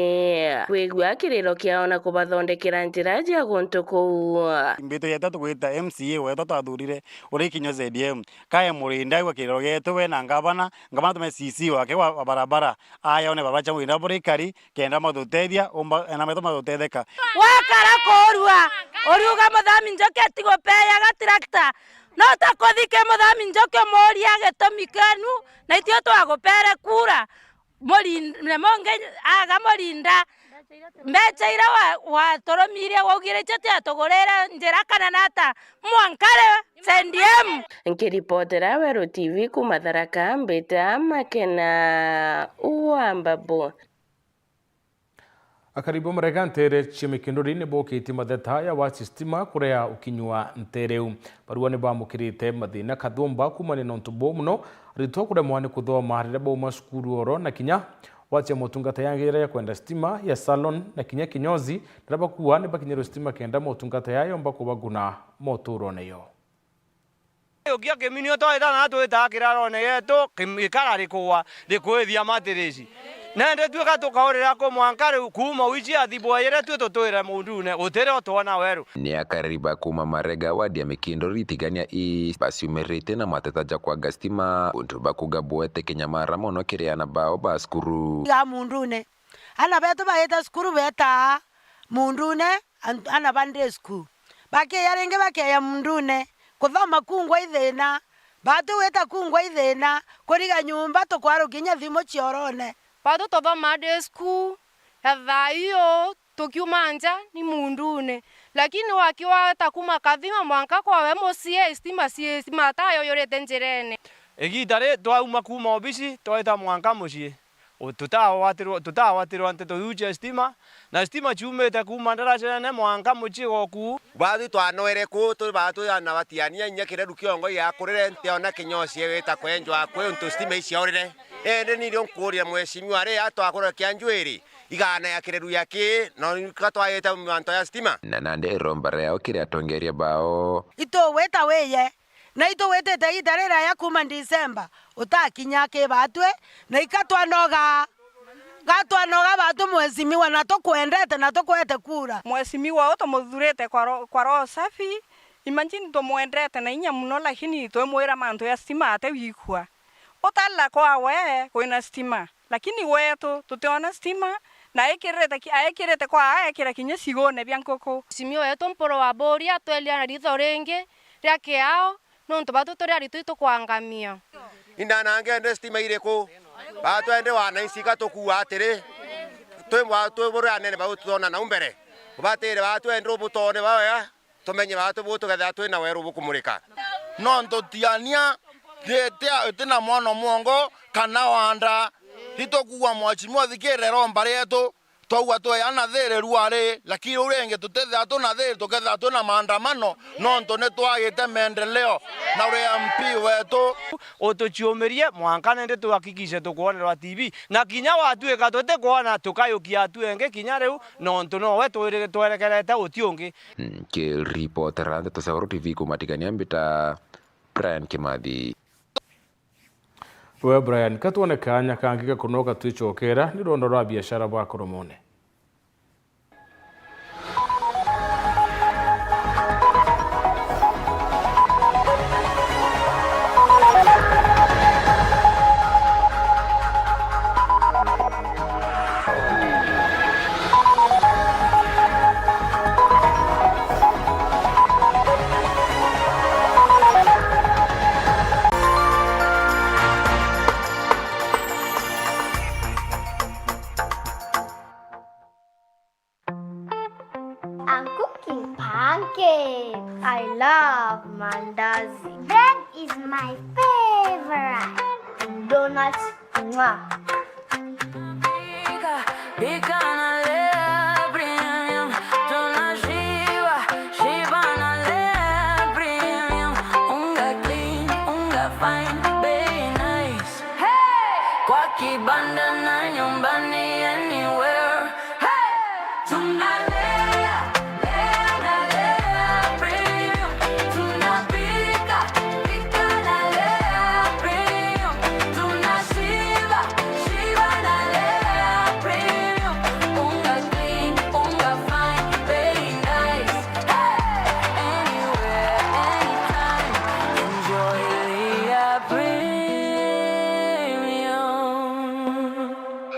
kwigua kiriro kiao na kubathondekera njira cia guntu kuu. Mbitu yetu tugwita M C A wetu twathurire uri kinyua Z D M. Kae Murinda aigua kiriro gietu we na ngavana, ngavana tume C C wake wa, wa barabara. Aya one barabara cia Murinda buri ikari, kenda mathutethia, umba, ena metu mathutetheka. Wakara kurua, uriuga Muthomi Njuki atigupeaga tractor. No ta kuthike Muthomi Njuki umuria gitumi kenu, na itio twagupere kura. Murin-, na mungi aga Murinda, mbecha iria wa-, waturumirie waugire icio tiatugurire njira kana nata, mwanka ri, Z D M. Nkiripotera Weru T V kuma Tharaka, mbita Makena wa Mbabu. Akari ba Marega ntere cia Mikinduri ni bokitie matheta ya waci stima kurea ukinyua ntere iu. Barua ni bamukirite mathina kathumba kumania na untu buu mono, aritwa kuremwa ni kuthoma riria bauma cukuru oro na kinya Wacha motungata yangi iria ya kwenda stima, ya salon na kinya kinyozi, na bakuwa ni bakinyirwe stima kenda motungata yaya yomba kubaguna moturone yo. Ukia kiminio twaita na twita kirarone yetu, kim-, ikara rikugwa, rikwithia matirisi. Nende tuika tukaurira ku mwanka riu, kuuma wici athibwa yire twi tutwire mundune, utire utwona weru. Ni akariri ba kuuma Marega, wadi ya Mikindo, Ritigania East, baciumirite na mateta ja kwaga stima, untu bakuga bwete kinyamara mono kiri ana bao ba cukuru. Ga mundune. Ana betu baita cukuru betaa mundune, an-, ana ba day school. Bakiya ringi bakeya mundune. Kuthoma kungwa ithina. Batu gwita kungwa ithina. Kuriga nyumba tukwarukia kinya thimu ciorone. Batu tuthoma day school ya thaa iyo, tukiuma nja ni mundune. Lakini wakiwata kuma Kathima mwanka kwawe mucii, stima ci-, stima taa yoyurite njirene. Igita ri twauma kuma obisi, twaita mwanka mucii. U-, tutagwatirwa, tutagwatirwa nteto iu cia stima, na stima ciumite kuuma ndaracenene mwanka mucii goku. Batwi twanoere ku, turi batwi ana batiania inya kireru kiongo giakurire, ntiona kinyocie wita kwenjwa kwi untu stima iciaurire. Indi ni rio nkuria mheshimiwa ri atwakura kia njwiri, igana ya kireru ya ki, no ka twagite manto ya stima. Na nandi iromba riao kiri atongeria bao. Itugwita wiye. Na itugwitite iita riraya kuuma December utakinya ki batwi, na ikatwanoga, gatwanoga batwi mheshimiwa, na tukwendete na tukwete kura. Mheshimiwa uu tumuthurite kwa ro-, kwa roho safi. Imagine tumwendete na inya muno, lakini twimwira mantu ya stima ate wikua. Utala kwawe kwina stima. Lakini gwetu tutiona stima, na ekirite ki-, aekirite kwa aekira kinya cigune bia nkuku. Mheshimiwa wetu Mpuru wa Buri atwelia na ritho ringi ria kiao, nontu batu turi aritwa itukwangamia. Indanangende stima iriku? Batwende wananchi ka tukuwa atiri, twi bwa-, twi buri anene bau tutona nau mbere. Ubatire batwende ubutone bawega. Tumenye batwi bu tukethira twina weru bukumurika. Nontu tiania iti, itina mwono mwongo kana wanda. Ritukuwa mheshimiwa thikire romba rietu, twaua tweana thiri ruari, lakini riu ringi tutithira twina thiri, tukethira twina maandamano, nontu ni twagite maendeleo na uri M P wetu. Utuciumirie mwanka nindi tuhakikishe tukwonerwa T V, na kinya watwika tutikwona, tukayukia atu engi kinya riu, nontu nowe twiri-, twerekerete uti ungi. Nkiripotera Ndeto cia Weru T V kuuma Tigania, mbita Brian Kimathi. We Brian, ka twone kaanya kangi ga kunoka twicokera ni rwondo rwa biashara bwa Koromone. I'm cooking pancakes. I love mandazi. Bread is my favorite. Donuts, mwah. Pika, pika na Lea Premium. Tunashiba, shiba na Lea Premium. Unga clean, unga fine, bei nice. Hey! Kwa kibanda na nyumbani, anywhere. Hey! Tunalea, lea na Lea Premium. Tunapika, pika na Lea Premium. Tunashiba, shiba na Lea Premium. Unga clean, unga fine, very nice. Hey! Anywhere, anytime, enjoy Lea Premium.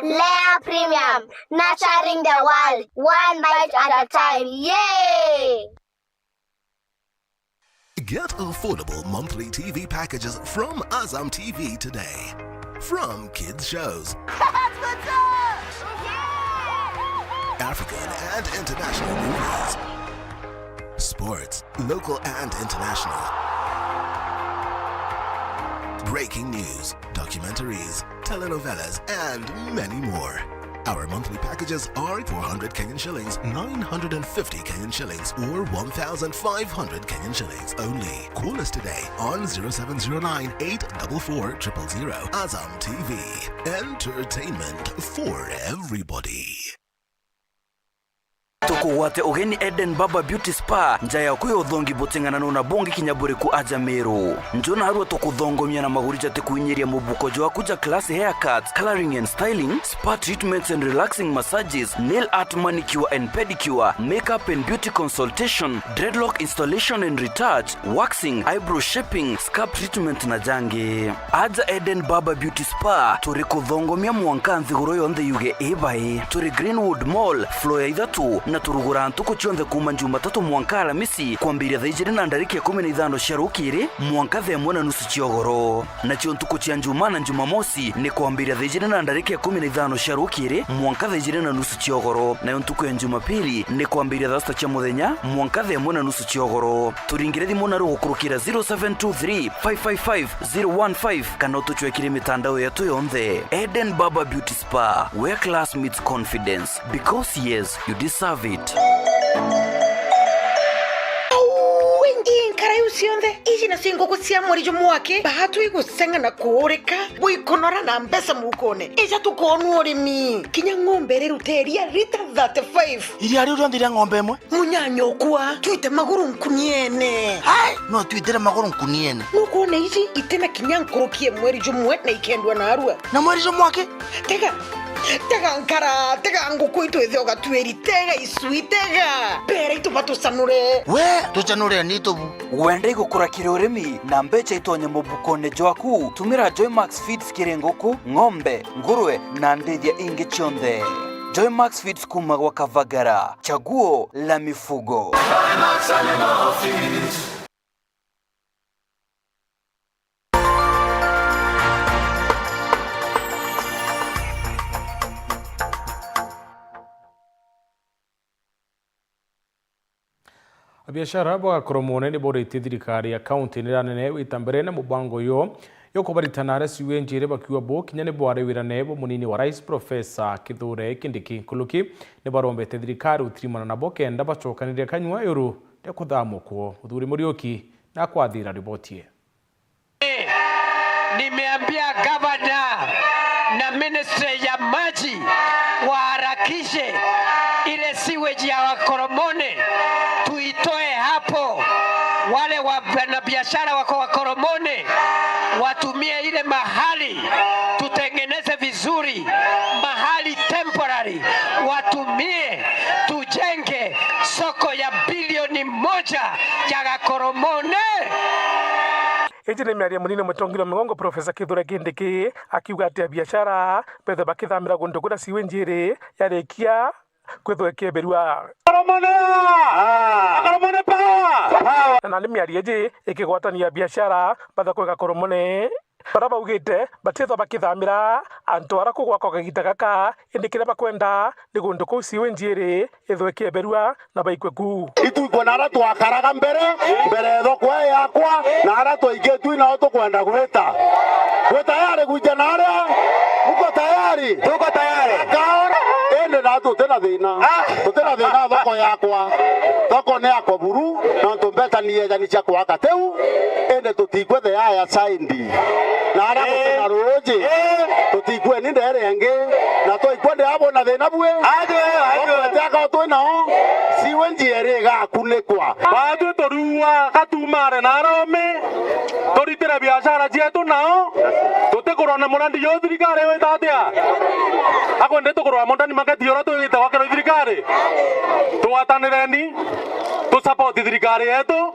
Lea Premium, nurturing the world, one bite at a time. Yay! Get affordable monthly T V packages from Azam T V today. From kids shows, African and international movies, sports, local and international, breaking news, documentaries, telenovelas, and many more. Our monthly packages are four hundred Kenyan shillings, nine hundred and fifty Kenyan shillings, or one thousand five hundred Kenyan shillings only. Call us today on zero seven zero nine eight double four triple zero. Azam T V, entertainment for everybody. Tukugwate ugeni Eden Baba Beauty Spa, nja yaku ya uthongi buting'ananu na bungi kinya buriku aja Meru. Nju narua tukuthongomia na maguri jatikuinyiria mubuko jwaku ja class haircuts, colouring and styling, spa treatments and relaxing massages, nail art, manicure and pedicure, makeup and beauty consultation, dreadlock installation and retouch, waxing, eyebrow shaping, scalp treatment na jangi. Aja Eden Baba Beauty Spa, turi kuthongomia mwanka nthiguru yonthe yuge ibai. Turi Greenwood Mall, floor ya ithatu, na turuguraa ntuku cionthe kuuma Jumatatu mwanka Alamisi, kwambiria thaa ijiri na ndarika ikumi na ithano cia rukiri mwanka thaa imwe na nusu cia ugoro. Nacio ntuku cia Njumaa na Jumamosi ni kwambiria thaa ijiri na ndarika ikumi na ithano cia rukiri mwanka thaa ijiri na nusu cia ugoro, nayo ntuku ya Jumapili ni kwambiria thaa sita cia muthenya mwanka thaa imwe na nusu cia ugoro. Turingire thimu naru gukurukira zero seven two three, five five five, zero one five, kana utucwekire mitandao yetu yonthe. Eden Baba Beauty Spa, where class meets confidence, because yes, you deserve it. Au, ingi nkara iu cionthe, iji nacio nguku cia mweri jumwe wake, baatu iguceng'a na kuurika, buikunora na mbeca mukone. Ija tukoonua urimi. Kinya ng'ombe irirute iria lita thirty-five. Iria riu rionthe iria ng'ombe imwe? Munyanya ukwa, twite maguru nkuniene. Ai, no twitire maguru nkuniene. Nukwona iji itina kinya nkuruki ya mweri jumwe na ikendwa narua. Na mweri jumwe aki? Tega, tega nkara, tega nguku itu ithe ugatuiri, tega icui, tega. Bera itu batucanure. We, tucanure ni tubu. Wenda igukura kiri urimi na mbeca itonye mubukone jwaku? Tumira Joymax Feeds kiri nguku, ng'ombe, ngurwe na ndithia ingi cionthe. Joymax Feeds kuma gwa Kavagara, chaguo la mifugo. Abiashara ba Gakoromone ni boritie thirikari ya kaunti ni iranene wita mbere na mubango uyu yo kubaritana aria ciuwe njiri bakiuga bo kinya ni bwari wirane bo munini wa rais Professor Kithure Kindiki. Nkuluki ni barombete thirikari gutirimana nabo kenda bacokaniria kanyua iuru ria kuthamukwo. Muthuri Muriuki na kwathira riboti ii. Nimeambia gavana na ministry ya maji waharakishe ile sewage ya Wakoromone tuitoe hapo. Wale wanabiashara wako Wakoromone watumie ile mahali tutengeneze vizuri, mahali temporary watumie, tujenge soko ya bilioni moja ya Gakoromone. Iji ni miario ya munini mutongeria wa migongo Professor Kithure Kindiki akiuga ati abiashara bethe bakithamira gundu kuria sewage iri yarikia kwithwa ikieberua. Akoromone! Ah! Akoromone power! Power! Na ni miario iji ikigwatania abiashara batha kwi Gakoromone, baria baugite batithwa bakithamira antu aria kugwakwa kagita gaka, indi kiria bakwenda ni gundu kuu sewage iri ithwe ikieberua na baikue ku. Itu ikwona aria twakaraga mbere, mbere ya thoko ii yakwa, na aria twaikitue nao tukwenda gwita. Wi tayari gwita na aria? Muko tayari? Tuko tayari. Kaora, indi na tuti na thina. Ah! Tuti na thina thoko yakwa. Thoko ni yakwa buru, nontu mbeca ni ejani cia kwaka tiu, indi tutikwe the higher side. Na aria guti na ruuji, tutikwe ni ndere ingi, na twaikwa ndi abo na thina bwi. Ajo, ajo. Okwete akao twi nao, siwe njia iri igakunikwa. Baatwi turiua gatumare na arome, turitire biashara cietu nao, tutikurwa na murandi juu thirikari wita atia? Akwende tukurwa modern market uria twigite gwakirwa thirikari? Tugwatanireni. Tu support thirikari yetu,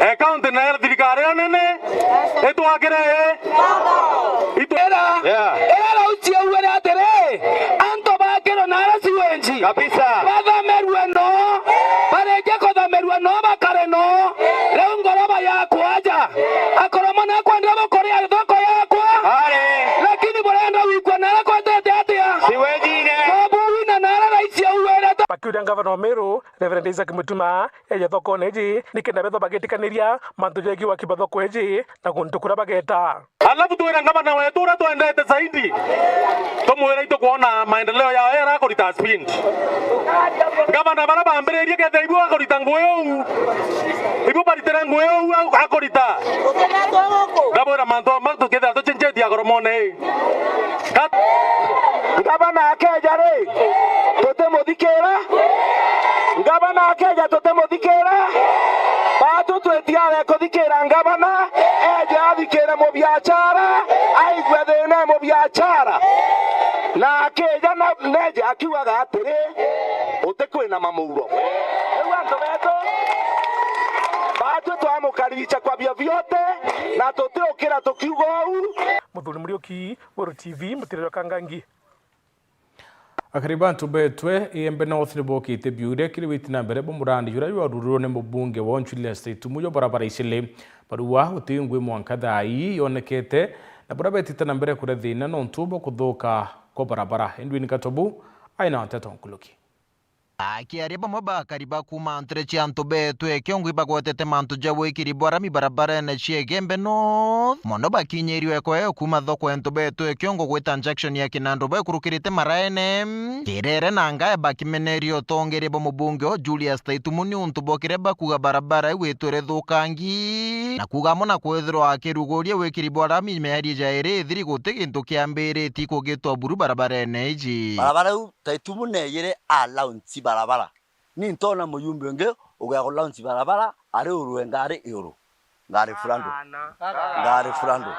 e county na thirikari ya nene, itwakire. Itu- Ira, yeah, ira rauci auere atiri, antu bakirwe na ara siwenji. Kabisa. Bathamerwe no, barikia kuthamerwa no bakare no, riu ngoroba yakwa aja. Akoromone akwendera bukuria thoko yakwa. Ari. Lakini burenda gwikua na ara kwendete atia? Siwenjine. Babu wina na ara rauci auere. Bakiuria Ngavana wa Meru, Reverend Isaac Mutuma, eeja thokone iji, nikenda bethwa bagitikaniria mantu jegie waki ba thoko iji na guntu kuria bageta. Alafu twira ngavana wetu uria twendete zaidi, tumwira itukwona maendeleo yao era akurita speed. Ngavana bara bambiririe kethira ibu akurita ngugi uu, ibu baritire ngugi uu akurita. Ndabwira mantu ama tukethira tucenjetie agoromone ii. Ka- Ngavana akeja ri, tutimuthikira. Ngavana akeja, tutimuthikira. Batu twitiare kuthikira ngavana, eje athikire mubiachara, aigue thina e mubiachara. Na akija na neje akiugaga atiri, uti kwina mamuuro. Riu antu betu, batu twamukaribicha kwa vyovyote, na tutiukira tukiuga uu. Muthuri Muriuki, Weru T V, Mutiriro Kangangi. Akari ba Ntubetwe, Igembe North nibokite biuria kiri witi na mbere bwa murandi juria jwarurirwe ni mubunge wao Julius Taitumu jwa barabara icili. Barua uti ngui mwanka thaa ii yonekete, na baria betite na mbere kuria thina nontu bwa kuthuka kwa barabara. Edwin Katobu aina nteto nkuruki. Akiaria bamwe ba akari ba kuuma ntere cia Ntubetwe, Kiongui bagwetete mantu ja wikiri bwa rami barabarene cia Igembe North, mono bakinyirue kweo kuuma thoko ya Ntubetwe Kiongo gwita junction ya Kinandu baikurukirite Maraene, Kirere na Ngae bakimeneria utongeria bwa mubunge o Julius Taitumu niuntu bwa kiria bakuuga barabara iu itwire thukangi, na kuuga amwe na kwithirwa akiruguria wikiri bwa rami mieri jairi ithiri guti gintu kiambiritie kugitwa buru barabarene iji. Barabara iu Taitumu neeyire a launch barabara. Ni ntoona muyumbe ungi ugea ku launch barabara ari urue ngari iuru. Ngari fulando. Ngari fulando.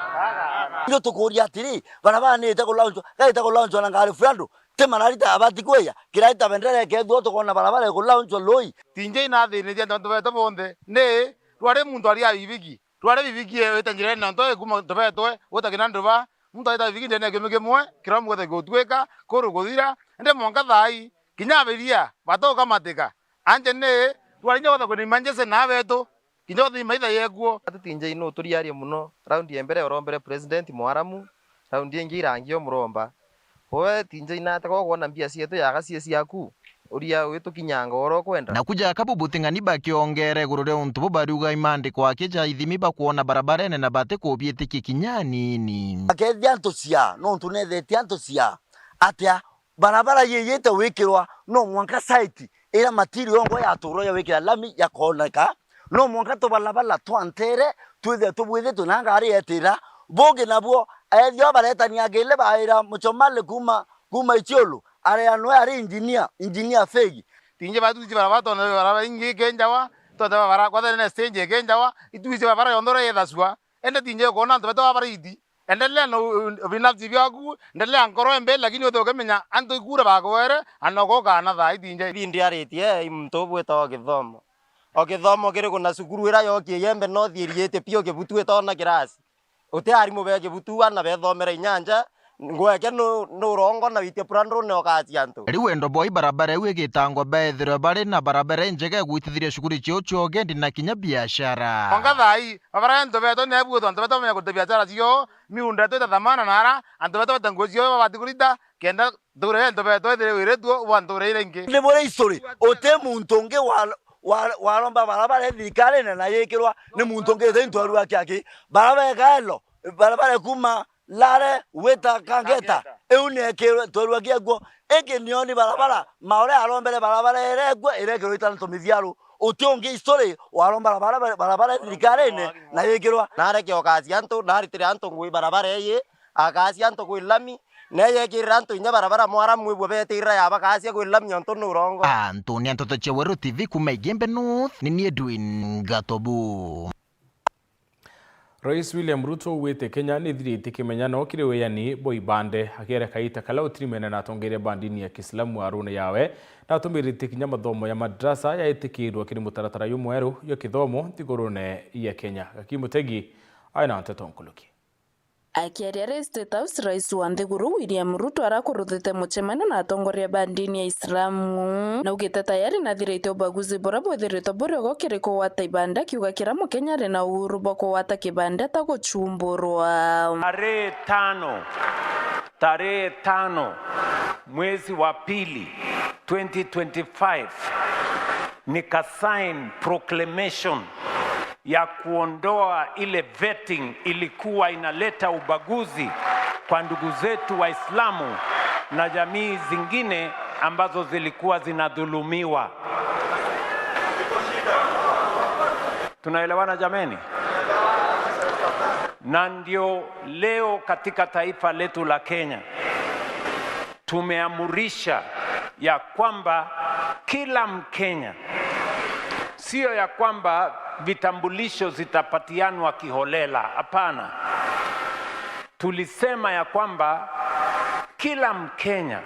Ndio tukuuria atiri, barabara ni ite ku launch, ga ite ku launch na ngari fulando. Ti mararita abati kwiya, kirarita bendera ikethua tukoona barabara iku launch lui. Tinje inathinitie antu betu bonthe. Ni rwari muntu ari abibigi. Rwari bibigi wite njirene na ntoe kuma Ntubetwe, guta kina nduba, muntu aita bibigi njene kiumi kimwe, kira muguthe gutwika, kuru kuthira, ende mwanka thaa ii, kinya abiria, batoka matika. Anje ni, rwari nya gutha kwina emergency na betu, kinya gutha maitha yekuo. Ati tinje ino turiarie muno, raundi ya mbere urombere president Mwaramu, raundi ingi irangi o muromba. We tinje inate ko kwona mbia cietu yaga cie ciaku. Uria witukinyanga oro kwenda. Na kuja kabu buting'ani bakiongera iguru ria untu bu bariuga imandiko aki ja ithimi bakwona barabarene na bati kubiitikia kinya anini. Akethia antu cia, nontu nethetie antu cia, atia barabara yiyite wikirwa, no mwanka site ira material yongo yaturwa ya wikira lami yakoneka, no mwanka tubalabala twa ntere twithire tubwithitwe na ngari yetira, bungi nabuo ethio baretania ngili baira muchomali kuma, kuma Ichulu, aria nwe ari engineer, engineer fegi. Tinje batwiji barabara tonde barabara ingi ikenjawa, tonde barabara kwathene na stage ikenjawa, itwiji barabara yonthe uria yethasua, ende tinje ukoona antu betu barabara iti. Endelea na u-, u-, ubinafsi bwaku, endelea nkoro embe, lakini uthe ukimenya antu ikura bakwere, anogoka na thaa itinje. Bindi aritie, i muntu ubwita o githomo. O githomo kiriku na cukuru ira yokie Igembe North iriite pio kibutu itona kirasi. Uti arimu be kibutu ana bethomera inyanja, ngweke nu-, nurongo na witie purandru ne okasi antu. Riu wendo bwa ibarabara iu igitangwa beethirwe bari na barabara injega igwitithiria shughuli ciao cia ugendi na kinya biashara. Onga thaa ii, barabara ya antu betu nebuo antu betu bamenya kuruta biashara ciao, miunda yetu ita thamana nara, antu betu bata nguo ciao babati kurita, kenda ntuura ya antu betu ithire wiritue bwa ntuura iria ingi. Ni buri history, uti muntu ungi wa, wa, waromba barabara ya thirikarine na yikirwa ni muntu ungi uti ntwarua kiaki. Barabara ikaelo, barabara kuma Lare gwita Kangeta, iu ni ekirwe ntwarua kiaguo. Ingi nioni barabara, Maore arombere barabara iria ikuo irekirwa itana tumithiaru. Uti ungi history waromba barabara, barabara thirikarine na yikirwa. Nare kiokacia antu, naritire antu ngui barabara iyi, akacia antu kwi lami, na yekirira antu inya barabara mwaramu ibwe betirira yabakacia kwi lami ontu ni urongo. Antu ni antoto cia Weru T V kuma Igembe North, ni ni Edwin Gatobu. Rais William Ruto augite Kenya ni ithirite kimenyano kiri wiani bwa ibande, akiere kaita kala utirimene na atongeria ba ndini ya Kiislamu arune yawe, na atumirite kinya mathomo ya madrasa yaitikirwa kiri mutaratara jumweru jwa kithomo nthigurune ya Kenya. Gaki Mutegi aina nteto nkuluki. Akiaria ari State House, rais wa nthiguru William Ruto arakuruthite mucemanio na atongoria ba ndini ya Islamu, na augite tayari nathirite ubaguzi buria bwithiritwe buri ogo kiri kugwata ibanda, akiuga kira Mukenya ari na uhuru bwa kugwata kibanda ataguchumburwa. Tarehe tano, tarehe tano mwezi wa pili, twenty twenty-five nikasign proclamation ya kuondoa ile vetting ilikuwa inaleta ubaguzi kwa ndugu zetu Waislamu na jamii zingine ambazo zilikuwa zinadhulumiwa. Tunaelewana jameni? Na ndio leo katika taifa letu la Kenya tumeamurisha ya kwamba kila Mkenya, sio ya kwamba vitambulisho zitapatianwa kiholela, hapana. Tulisema ya kwamba kila Mkenya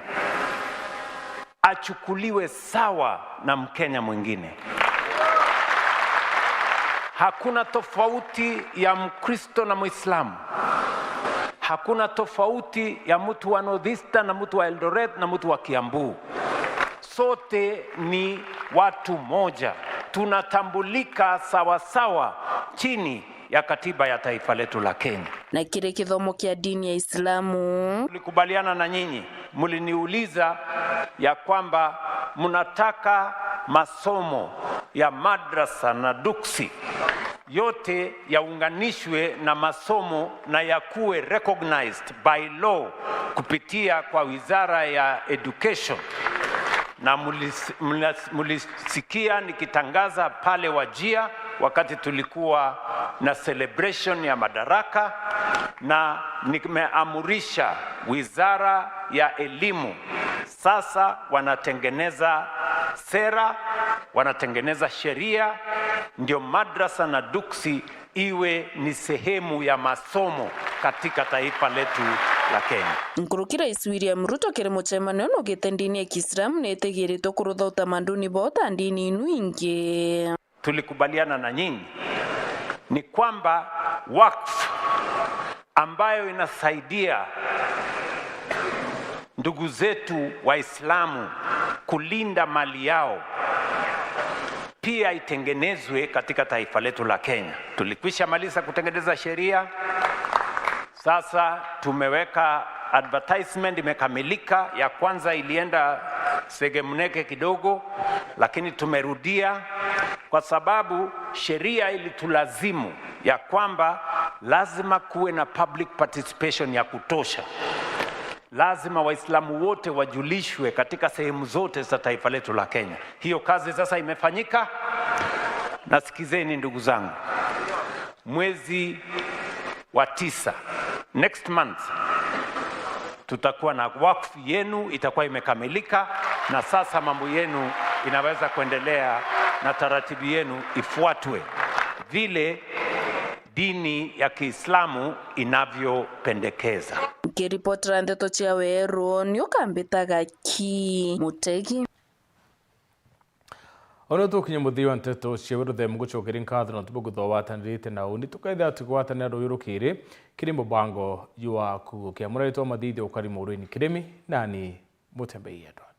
achukuliwe sawa na Mkenya mwingine. Hakuna tofauti ya Mkristo na Muislamu. Hakuna tofauti ya mtu wa North Eastern na mtu wa Eldoret na mtu wa Kiambu. Sote ni watu moja. Tunatambulika sawa sawa chini ya katiba ya taifa letu la Kenya. Na kiri kithomo kia dini ya Islamu, tulikubaliana na nyinyi, mliniuliza ya kwamba mnataka masomo ya madrasa na duksi yote yaunganishwe na masomo na yakuwe recognized by law kupitia kwa Wizara ya Education. Na mulis-, mulis-, mulisikia nikitangaza pale Wajir wakati tulikuwa na celebration ya Madaraka, na nimeamurisha Wizara ya Elimu, sasa wanatengeneza sera, wanatengeneza sheria, ndio madrasa na duksi iwe ni sehemu ya masomo katika taifa letu la Kenya. Nkuruki Rais William Ruto kiri mucemanio nugite ndini ya Kiislamu ni itigiritwe kurutha utamanduni bo ta ndini inu ingi. Tulikubaliana na nyinyi ni kwamba wakfu ambayo inasaidia ndugu zetu Waislamu kulinda mali yao pia itengenezwe katika taifa letu la Kenya. Tulikwisha maliza kutengeneza sheria, sasa tumeweka advertisement, imekamilika. Ya kwanza ilienda segemnege kidogo, lakini tumerudia kwa sababu sheria ilitulazimu ya kwamba lazima kuwe na public participation ya kutosha. Lazima Waislamu wote wajulishwe katika sehemu zote za taifa letu la Kenya. Hiyo kazi sasa imefanyika, na sikizeni ndugu zangu, mwezi wa tisa, next month, tutakuwa na wakfu yenu itakuwa imekamilika, na sasa mambo yenu inaweza kuendelea na taratibu yenu ifuatwe vile dini ya Kiislamu inavyopendekeza. Nkiripotera ndeto cia Weru, ni ukambitaga ki Mutegi. Ono tukinye muthia wa nteto cia Weru, themu ngucokeria nkatho na tubu kuthowatanirite na uni tukethira tukigwatanira ruyu rukiri kiri mubango jwa kugukia. Muraitwa Mathithia ukari Murwini Kirimi, nani Mutembei Edward.